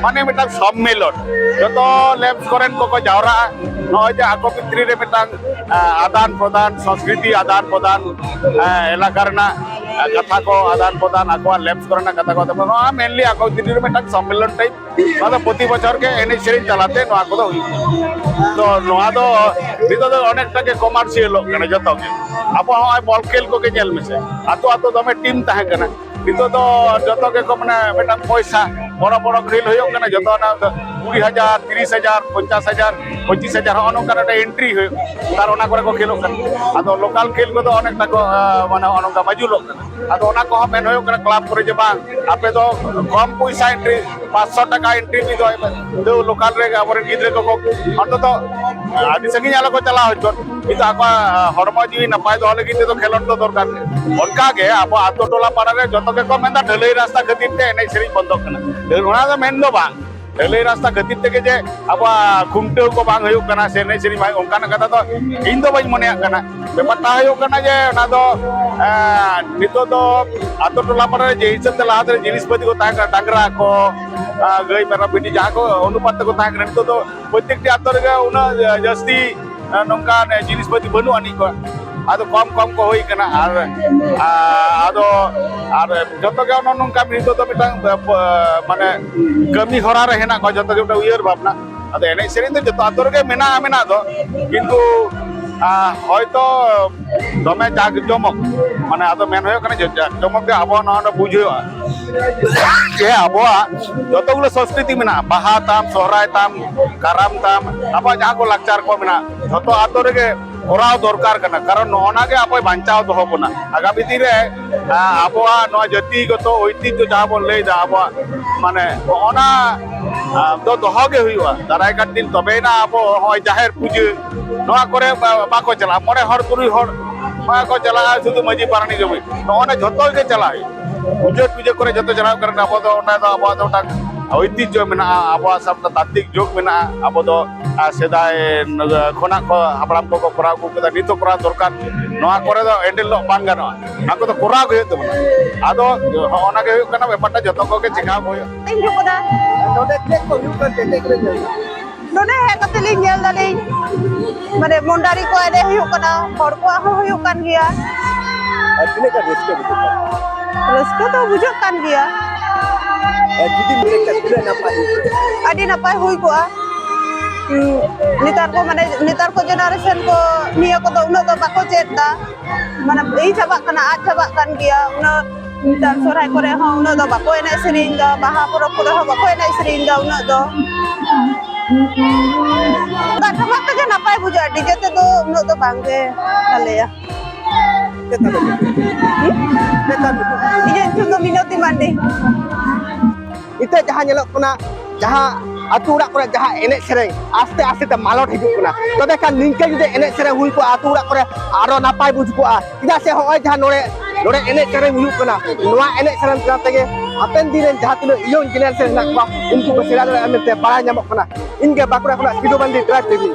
ᱢᱟᱱᱮ ᱢᱤᱫᱴᱟᱝ ᱥᱚᱢᱢᱮᱞᱚᱱ᱾ ᱡᱚᱛᱚ ᱞᱮᱵᱥ ᱠᱚᱨᱮᱱ ᱠᱚᱠᱚ ᱡᱟᱣᱨᱟᱜᱼᱟ᱾ ᱱᱚᱜᱼᱚᱭ ᱡᱮ ᱟᱠᱚ ᱵᱷᱤᱛᱨᱤ ᱨᱮ ᱢᱤᱫᱴᱟᱝ, ᱟ, ᱟᱫᱟᱱ ᱯᱨᱚᱫᱟᱱ, ᱥᱚᱝᱥᱠᱨᱤᱛᱤ ᱟᱫᱟᱱ ᱯᱨᱚᱫᱟᱱ, ᱟ, ᱮᱞᱟᱠᱟ ᱨᱮᱱᱟᱜ, ᱟ, ᱠᱟᱛᱷᱟ ᱠᱚ ᱟᱫᱟᱱ ᱯᱨᱚᱫᱟᱱ, ᱟᱠᱚᱣᱟᱜ ᱞᱮᱵᱥ ᱠᱚᱨᱮᱱᱟᱜ ᱠᱟᱛᱷᱟ ᱠᱚ ᱟᱫᱟᱱ ᱯᱨᱚᱫᱟᱱ, ᱱᱚᱣᱟ ᱢᱮᱱᱞᱤ ᱟᱠᱚ ᱵᱷᱤᱛᱨᱤ ᱨᱮ ᱢᱤᱫᱴᱟᱝ ᱥᱚᱢᱢᱮᱞᱚᱱ ᱴᱟᱭᱤᱯ᱾ ᱱᱚᱣᱟ ᱫᱚ ᱯᱨᱚᱛᱤ ᱵᱚᱪᱷᱚᱨ ᱜᱮ ᱮᱱᱮᱡ ᱥᱮᱨᱮᱧ ᱛᱟᱞᱟᱛᱮ ᱱᱚᱣᱟ ᱠᱚᱫᱚ ᱦᱩᱭᱩᱜ ᱠᱟᱱᱟ᱾ ᱛᱚ ᱱᱚᱣᱟ ᱫᱚ ᱱᱤᱛᱚᱜ ᱫᱚ ᱚᱱᱮᱠᱴᱟ ᱜᱮ ᱠᱚᱢᱟᱨᱥᱤᱭᱟᱞᱚᱜ ᱠᱟᱱᱟ ᱡᱚᱛᱚ ᱜᱮ᱾ ᱟᱵᱚ ᱦᱚᱸᱜᱼᱚᱭ ᱵᱚᱞ ᱠᱷᱮᱞ ᱠᱚᱜᱮ ᱧᱮᱞ ᱢᱮᱥᱮ, ᱟᱛᱳ ᱟᱛᱳ ᱫᱚᱢᱮ ᱴᱤᱢ ᱛᱟᱦᱮᱸ ᱠᱟᱱᱟ, ᱱᱤᱛᱚᱜ ᱫᱚ ᱡᱚᱛᱚ ᱜᱮᱠᱚ ᱢᱟᱱᱮ ᱢᱤᱫᱴᱟᱝ ᱯᱚᱭᱥᱟ, ᱵᱚᱲᱚ ᱵᱚᱲᱚ ᱠᱷᱮᱞ ᱦᱩᱭᱩᱜ ᱠᱟᱱᱟ, ᱡᱚᱛᱚ ᱚᱱᱟ ᱠᱩᱲᱤ ᱦᱟᱡᱟᱨ, ᱛᱤᱨᱤᱥ ᱦᱟᱡᱟᱨ, ᱯᱚᱧᱪᱟᱥ ᱦᱟᱡᱟᱨ, ᱯᱚᱸᱪᱤᱥ ᱦᱟᱡᱟᱨ, ᱦᱚᱸᱜᱼᱚ ᱱᱚᱝᱠᱟᱱᱟᱜ ᱢᱤᱫᱴᱮᱱ ᱮᱱᱴᱨᱤ ᱦᱩᱭᱩᱜ ᱠᱟᱱᱟ᱾ ᱟᱨ ᱚᱱᱟ ᱠᱚᱨᱮ ᱠᱚ ᱠᱷᱮᱞᱳᱜ ᱠᱟᱱᱟ᱾ ᱟᱫᱚ ᱞᱳᱠᱟᱞ ᱠᱷᱮᱞ ᱠᱚᱫᱚ ᱚᱱᱮᱠᱴᱟ ᱠᱚ, ᱟᱸ, ᱢᱟᱱᱮ ᱚᱱᱮ ᱚᱱᱠᱟ ᱢᱟᱡᱩᱞᱚᱜ ᱠᱟᱱᱟ᱾ ᱟᱫᱚ ᱚᱱᱟ ᱠᱚᱦᱚᱸ ᱢᱮᱱ ᱦᱩᱭᱩᱜ ᱠᱟᱱᱟ ᱠᱞᱟᱵᱽ ᱠᱚᱨᱮ ᱡᱮ, ᱵᱟᱝ, ᱟᱯᱮ ᱫᱚ ᱠᱚᱢ ᱯᱚᱭᱥᱟ ᱮᱱᱴᱨᱤ, ᱯᱟᱸᱪᱥᱚ ᱴᱟᱠᱟ ᱮᱱᱴᱨᱤ ᱯᱷᱤ ᱫᱚᱦᱚᱭ ᱯᱮ᱾ ᱛᱟᱹᱣ ᱞᱳᱠᱟᱞ ᱨᱮ ᱟᱵᱚᱨᱮᱱ ᱜᱤᱫᱽᱨᱟᱹ ᱠᱚᱠᱚ ᱚᱱᱛᱚᱛᱚ ᱟᱹᱰᱤ ᱥᱟᱺᱜᱤᱧ ᱟᱞᱚ ᱠᱚ ᱪᱟᱞᱟᱣ ᱦᱚᱪᱚᱜ᱾ ᱠᱤᱱᱛᱩ ᱟᱠᱚᱣᱟᱜ, ᱟᱸ, ᱦᱚᱲᱢᱚ ᱡᱤᱣᱤ ᱱᱟᱯᱟᱭ ᱫᱚᱦᱚ ᱞᱟᱹᱜᱤᱫ ᱛᱮᱫᱚ ᱠᱷᱮᱞᱳᱰ ᱫᱚ ᱫᱚᱨᱠᱟᱨ ᱜᱮ᱾ ᱚᱱᱠᱟ ᱜᱮ ᱟᱵᱚ ᱟᱛᱳ ᱴᱚᱞᱟ ᱯᱟᱲᱟ ᱨᱮ ᱡᱚᱛᱚ ᱜᱮᱠᱚ ᱢᱮᱱᱫᱟ ᱰᱷᱟᱹᱞᱟᱹᱭ ᱨᱟᱥᱛᱟ ᱠᱷᱟᱹᱛᱤᱨ ᱛᱮ ᱮᱱᱮᱡ ᱥᱮᱨᱮᱧ ᱵᱚᱱᱫᱚᱜ ᱠᱟᱱᱟ᱾ ᱚᱱᱟ ᱫᱚ ᱢᱮᱱ ᱫᱚ ᱵᱟᱝ, ᱰᱷᱟᱹᱞᱟᱹᱭ ᱨᱟᱥᱛᱟ ᱠᱷᱟᱹᱛᱤᱨ ᱛᱮᱜᱮ ᱡᱮ ᱟᱵᱚᱣᱟᱜ ᱠᱷᱩᱱᱴᱟᱹᱣ ᱠᱚ ᱵᱟᱝ ᱦᱩᱭᱩᱜ ᱠᱟᱱᱟ ᱥᱮ ᱮᱱᱮᱡ ᱥᱮᱨᱮᱧ ᱵᱟᱝ ᱦᱩᱭᱩᱜ, ᱚᱱᱠᱟᱱᱟᱜ ᱠᱟᱛᱷᱟ ᱫᱚ ᱤᱧ ᱫᱚ ᱵᱟᱹᱧ ᱢᱚᱱᱮᱭᱟᱜ ᱠᱟᱱᱟ᱾ ᱵᱮᱯᱟᱨᱴᱟ ᱦᱩᱭᱩᱜ ᱠᱟᱱᱟ ᱡᱮ ᱚᱱᱟ ᱫᱚ, ᱮᱸ, ᱱᱤᱛᱚᱜ ᱫᱚ ᱟᱛᱳ ᱴᱚᱞᱟ ᱯᱟᱲᱟ ᱨᱮ ᱡᱮ ᱦᱤᱥᱟᱹᱵ ᱛᱮ ᱞᱟᱦᱟ ᱛᱮ ᱡᱤᱱᱤᱥ ᱯᱟᱹᱛᱤ ᱠᱚ ᱛᱟᱦᱮᱸ ᱠᱟᱱᱟ, ᱰᱟᱝᱨᱟ ᱠᱚ, ᱟᱸ, ᱜᱟᱹᱭ ᱢᱮᱨᱚᱢ ᱵᱷᱤᱰᱤ ᱡᱟᱦᱟᱸ ᱠᱚ ᱚᱱᱩᱯᱟᱛ ᱛᱮᱠᱚ ᱛᱟᱦᱮᱸ ᱠᱟᱱᱟ, ᱱᱤᱛᱚᱜ ᱫᱚ ᱯᱨᱚᱛᱮᱠᱴᱤ ᱟᱛᱳ ᱨᱮᱜᱮ ᱩᱱᱟᱹᱜ ᱡᱟᱹᱥᱛᱤ, ᱮᱸ, ᱱᱚᱝᱠᱟᱱ ᱡᱤᱱᱤᱥ ᱯᱟᱹᱛᱤ ᱵᱟᱹᱱᱩᱜ ᱟᱹᱱᱤᱡ ᱠᱚ᱾ ᱟᱫᱚ ᱠᱚᱢ ᱠᱚᱢ ᱠᱚ ᱦᱩᱭ ᱠᱟᱱᱟ᱾ ᱟᱨ, ᱟᱨ, ᱟᱫᱚ, ᱟᱨ ᱡᱚᱛᱚ ᱜᱮ ᱚᱱᱮ ᱱᱚᱝᱠᱟ ᱱᱤᱛᱚᱜ ᱫᱚ ᱢᱤᱫᱴᱟᱝ, ᱮ, ᱯ-, ᱢᱟᱱᱮ ᱠᱟᱹᱢᱤ ᱦᱚᱨᱟ ᱨᱮ ᱦᱮᱱᱟᱜ ᱠᱚᱣᱟ, ᱡᱚᱛᱚ ᱜᱮ ᱢᱤᱫᱴᱟᱝ ᱩᱭᱦᱟᱹᱨ ᱵᱷᱟᱵᱽᱱᱟ᱾ ᱟᱫᱚ ᱮᱱᱮᱡ ᱥᱮᱨᱮᱧ ᱫᱚ ᱡᱚᱛᱚ ᱟᱛᱳ ᱨᱮᱜᱮ ᱢᱮᱱᱟᱜᱼᱟ, ᱢᱮᱱᱟᱜ ᱫᱚ, ᱠᱤᱱᱛᱩ, ᱟ, ᱦᱚᱭᱛᱚ ᱫᱚᱢᱮ ᱡᱟᱠ ᱡᱚᱢᱚᱠ, ᱢᱟᱱᱮ ᱟᱫᱚ ᱢᱮᱱ ᱦᱩᱭᱩᱜ ᱠᱟᱱᱟ ᱡᱮ ᱡᱟᱠ ᱡᱚᱢᱚᱠ ᱜᱮ ᱟᱵᱚ ᱱᱚᱣᱟ ᱫᱚ ᱵᱩᱡᱷᱟᱹᱜᱼᱟ᱾ ᱡᱮ ᱟᱵᱚᱣᱟᱜ ᱡᱚᱛᱚ ᱜᱩᱞᱳ ᱥᱚᱝᱥᱠᱨᱤᱛᱤ ᱢᱮᱱᱟᱜᱼᱟ, ᱵᱟᱦᱟ ᱛᱟᱢ, ᱥᱚᱦᱨᱟᱭ ᱛᱟᱢ, ᱠᱟᱨᱟᱢ ᱛᱟᱢ, ᱟᱵᱚᱣᱟᱜ ᱡᱟᱦᱟᱸ ᱠᱚ ᱞᱟᱠᱪᱟᱨ ᱠᱚ ᱢᱮᱱᱟᱜᱼᱟ, ᱡᱷᱚᱛᱚ ᱟᱛᱳ ᱨᱮᱜᱮ ᱠᱚᱨᱟᱣ ᱫᱚᱨᱠᱟᱨ ᱠᱟᱱᱟ᱾ ᱠᱟᱨᱚᱱ ᱱᱚᱜᱼᱚ ᱱᱟ ᱜᱮ ᱟᱵᱚᱭ ᱵᱟᱧᱪᱟᱣ ᱫᱚᱦᱚ ᱵᱚᱱᱟ᱾ ᱟᱜᱟᱢᱤ ᱫᱤᱱ ᱨᱮ, ᱟ, ᱟᱵᱚᱣᱟᱜ ᱱᱚᱣᱟ ᱡᱟᱹᱛᱤᱜᱚᱛᱚ ᱳᱭᱛᱤᱦᱡᱚ ᱡᱟᱦᱟᱸ ᱵᱚᱱ ᱞᱟᱹᱭᱫᱟ, ᱟᱵᱚᱣᱟᱜ ᱢᱟᱱᱮ ᱱᱚᱜᱼᱚ ᱱᱟ, ᱟ, ᱫᱚ ᱫᱚᱦᱚ ᱜᱮ ᱦᱩᱭᱩᱜᱼᱟ᱾ ᱫᱟᱨᱟᱭ ᱠᱟᱱ ᱫᱤᱱ ᱛᱚᱵᱮᱭᱮᱱᱟ ᱟᱵᱚ ᱦᱚᱸᱜᱼᱚᱭ ᱡᱟᱦᱮᱨ ᱯᱩᱡᱟᱹ ᱱᱚᱣᱟ ᱠᱚᱨᱮ ᱵᱟ-, ᱵᱟᱠᱚ ᱪᱟᱞᱟᱜᱼᱟ, ᱢᱚᱬᱮ ᱦᱚᱲ ᱛᱩᱨᱩᱭ ᱦᱚᱲ ᱵᱟᱠᱚ ᱪᱟᱞᱟᱜᱼᱟ, ᱥᱩᱫᱷᱩ ᱢᱟᱹᱡᱷᱤ ᱯᱟᱨᱟᱱᱤᱠ ᱡᱚᱢᱤ, ᱱᱚᱜᱼᱚ ᱱᱟ ᱡᱷᱚᱛᱚ ᱜᱮ ᱪᱟᱞᱟᱜ ᱦᱩᱭᱩᱜᱼᱟ᱾ ᱯᱩᱡᱟᱹ ᱴᱩᱡᱟᱹ ᱠᱚᱨᱮ ᱡᱷᱚᱛᱚ ᱪᱟᱞᱟᱣ ᱠᱟᱱᱟ᱾ ᱟᱵᱚ ᱫᱚ ᱚᱸᱰᱮ ᱫᱚ ᱟᱵᱚᱣᱟᱜ ᱫᱚ ᱢᱤᱫᱴᱟᱝ ᱳᱭᱛᱤᱦᱡᱚ ᱢᱮᱱᱟᱜᱼᱟ, ᱟᱵᱚᱣᱟᱜ ᱥᱟᱶᱛᱟ ᱛᱟᱛᱛᱤᱠ ᱡᱳᱜᱽ ᱢᱮᱱᱟᱜᱼᱟ᱾ ᱟᱵᱚ ᱫᱚ, ᱟᱨ ᱥᱮᱫᱟᱭ ᱠᱷᱚᱱᱟᱜ ᱠᱚ ᱦᱟᱯᱲᱟᱢ ᱠᱚᱠᱚ ᱠᱚᱨᱟᱣ ᱟᱹᱜᱩ ᱠᱟᱫᱟ, ᱱᱤᱛ ᱦᱚᱸ ᱠᱚᱨᱟᱣ ᱫᱚᱨᱠᱟᱨ᱾ ᱱᱚᱣᱟ ᱠᱚᱨᱮ ᱫᱚ ᱮᱱᱰᱮᱞᱚᱜ ᱵᱟᱝ ᱜᱟᱱᱚᱜᱼᱟ, ᱱᱚᱣᱟ ᱠᱚᱫᱚ ᱠᱚᱨᱟᱣ ᱜᱮ ᱦᱩᱭᱩᱜ ᱛᱟᱵᱚᱱᱟ᱾ ᱟᱫᱚ ᱦᱚᱸᱜᱼᱚ ᱱᱟ ᱜᱮ ᱦᱩᱭᱩᱜ ᱠᱟᱱᱟ ᱵᱮᱯᱟᱨᱴᱟ, ᱡᱚᱛᱚ ᱠᱚᱜᱮ ᱪᱮᱠᱟ ᱦᱩᱭᱩᱜᱼᱟ᱾ ᱤᱧ ᱦᱤᱡᱩᱜ ᱠᱟᱱᱟ᱾ ᱱᱚᱰᱮ ᱪᱮᱫ ᱠᱚ ᱦᱩᱭᱩᱜ ᱠᱟᱱ ᱛᱮ ᱠᱟᱹᱴᱤᱡ ᱞᱟᱹᱭ ᱢᱮ᱾ ᱱᱚᱰᱮ ᱦᱮᱡ ᱠᱟᱛᱮ ᱞᱤᱧ ᱧᱮᱞ ᱫᱟᱞᱤᱧ, ᱢᱟᱱᱮ ᱢᱚᱱᱰᱟᱨᱤ ᱠᱚ ᱮᱱᱮᱡ ᱦᱩᱭᱩᱜ ᱠᱟᱱᱟ, ᱦᱚᱲ ᱠᱚᱣᱟᱜ ᱦᱚᱸ ᱦᱩᱭᱩᱜ ᱠᱟᱱ ᱜᱮᱭᱟ᱾ ᱟᱨ ᱛᱤᱱᱟᱹᱜ ᱜᱟᱱ ᱨᱟᱹᱥᱠᱟᱹ ᱵᱩᱡᱷᱟᱹᱜ ᱠᱟᱱᱟ? ᱨᱟᱹᱥᱠᱟᱹ ᱫᱚ ᱵᱩᱡᱷᱟᱹᱜ ᱠᱟᱱ ᱜᱮᱭᱟ᱾ ᱟᱨ ᱡᱩᱫᱤᱢ ᱞᱟᱹᱭ ᱠᱷᱟᱱ ᱛᱤᱱᱟᱹᱜ ᱱᱟᱯᱟᱭ ᱦᱩᱭ ᱠᱚᱜᱼᱟ? ᱟᱹᱰᱤ ᱱᱟᱯᱟᱭ ᱦᱩᱭ ᱠᱚᱜᱼᱟ᱾ ᱦᱩᱸ, ᱱᱮᱛᱟᱨ ᱠᱚ, ᱢᱟᱱᱮ ᱱᱮᱛᱟᱨ ᱠᱚ ᱡᱮᱱᱟᱨᱮᱥᱚᱱ ᱠᱚ ᱱᱤᱭᱟᱹ ᱠᱚᱫᱚ ᱩᱱᱟᱹᱜ ᱫᱚ ᱵᱟᱠᱚ ᱪᱮᱫ ᱫᱟ, ᱢᱟᱱᱮ ᱤᱭᱟᱹ ᱪᱟᱵᱟᱜ ᱠᱟᱱᱟ, ᱟᱫ ᱪᱟᱵᱟᱜ ᱠᱟᱱ ᱜᱮᱭᱟ᱾ ᱩᱱᱟᱹᱜ ᱱᱮᱛᱟᱨ ᱥᱚᱨᱦᱟᱭ ᱠᱚᱨᱮ ᱦᱚᱸ ᱩᱱᱟᱹᱜ ᱫᱚ ᱵᱟᱠᱚ ᱮᱱᱮᱡ ᱥᱮᱨᱮᱧ ᱫᱟ, ᱵᱟᱦᱟ ᱯᱚᱨᱚᱵᱽ ᱠᱚᱨᱮ ᱦᱚᱸ ᱵᱟᱠᱚ ᱮᱱᱮᱡ ᱥᱮᱨᱮᱧ ᱫᱟ ᱩᱱᱟᱹᱜ ᱫᱚ᱾ ᱛᱩᱢᱫᱟᱜ ᱴᱟᱢᱟᱠ ᱛᱮᱜᱮ ᱱᱟᱯᱟᱭ ᱵᱩᱡᱷᱟᱹᱜᱼᱟ, ᱰᱤᱡᱮ ᱛᱮᱫᱚ ᱩᱱᱟᱹᱜ ᱫᱚ ᱵᱟᱝᱜᱮ ᱵᱷᱟᱞᱮᱭᱟ᱾ ᱪᱮᱫ ᱛᱟᱵᱮᱱ ᱧᱩᱛᱩᱢ? ᱦᱩᱸ? ᱪᱮᱫ ᱛᱟᱵᱮᱱ ᱧᱩᱛᱩᱢ? ᱤᱧᱟᱹᱜ ᱧᱩᱛᱩᱢ ᱫᱚ ᱢᱤᱱᱚᱛᱤ ᱢᱟᱱᱰᱤ᱾ ᱱᱤᱛᱚᱜ ᱡᱟᱦᱟᱸ ᱧᱮᱞᱚᱜ ᱠᱟᱱᱟ, ᱡᱟᱦᱟᱸ ᱟᱹᱛᱩ ᱚᱲᱟᱜ ᱠᱚᱨᱮ ᱡᱟᱦᱟᱸ ᱮᱱᱮᱡ ᱥᱮᱨᱮᱧ ᱟᱥᱛᱮ ᱟᱥᱛᱮ ᱛᱮ ᱢᱟᱞᱚᱴ ᱦᱤᱡᱩᱜ ᱠᱟᱱᱟ, ᱛᱚᱵᱮ ᱠᱷᱟᱱ ᱱᱤᱝᱠᱟᱹ ᱡᱩᱫᱤ ᱮᱱᱮᱡ ᱥᱮᱨᱮᱧ ᱦᱩᱭ ᱠᱚᱜᱼᱟ ᱟᱹᱛᱩ ᱚᱲᱟᱜ ᱠᱚᱨᱮ, ᱟᱨᱚ ᱱᱟᱯᱟᱭ ᱵᱩᱡᱽ ᱠᱚᱜᱼᱟ᱾ ᱪᱮᱫᱟᱜ ᱥᱮ ᱦᱚᱸᱜᱼᱚᱭ ᱡᱟᱦᱟᱸ ᱱᱚᱰᱮ, ᱱᱚᱰᱮ ᱮᱱᱮᱡ ᱥᱮᱨᱮᱧ ᱦᱩᱭᱩᱜ ᱠᱟᱱᱟ, ᱱᱚᱣᱟ ᱮᱱᱮᱡ ᱥᱮᱨᱮᱧ ᱛᱟᱞᱟ ᱛᱮᱜᱮ ᱦᱟᱯᱮᱱ ᱫᱤᱱ ᱨᱮᱱ ᱡᱟᱦᱟᱸ ᱛᱤᱱᱟᱹᱜ young generation ᱦᱮᱱᱟᱜ ᱠᱚᱣᱟ, ᱩᱱᱠᱩ ᱠᱚ ᱥᱮᱬᱟ ᱫᱟᱲᱮᱭᱟᱜᱼᱟ ᱢᱮᱱᱛᱮ ᱵᱟᱲᱟᱭ ᱧᱟᱢᱚᱜ ᱠᱟᱱᱟ᱾ ᱤᱧ ᱜᱮ ᱵᱟᱸᱠᱩᱲᱟ ᱠᱷᱚᱱᱟᱜ ᱥᱤᱫᱩ ᱢᱟᱱᱰᱤ, Tribe ᱴᱤᱵᱷᱤ᱾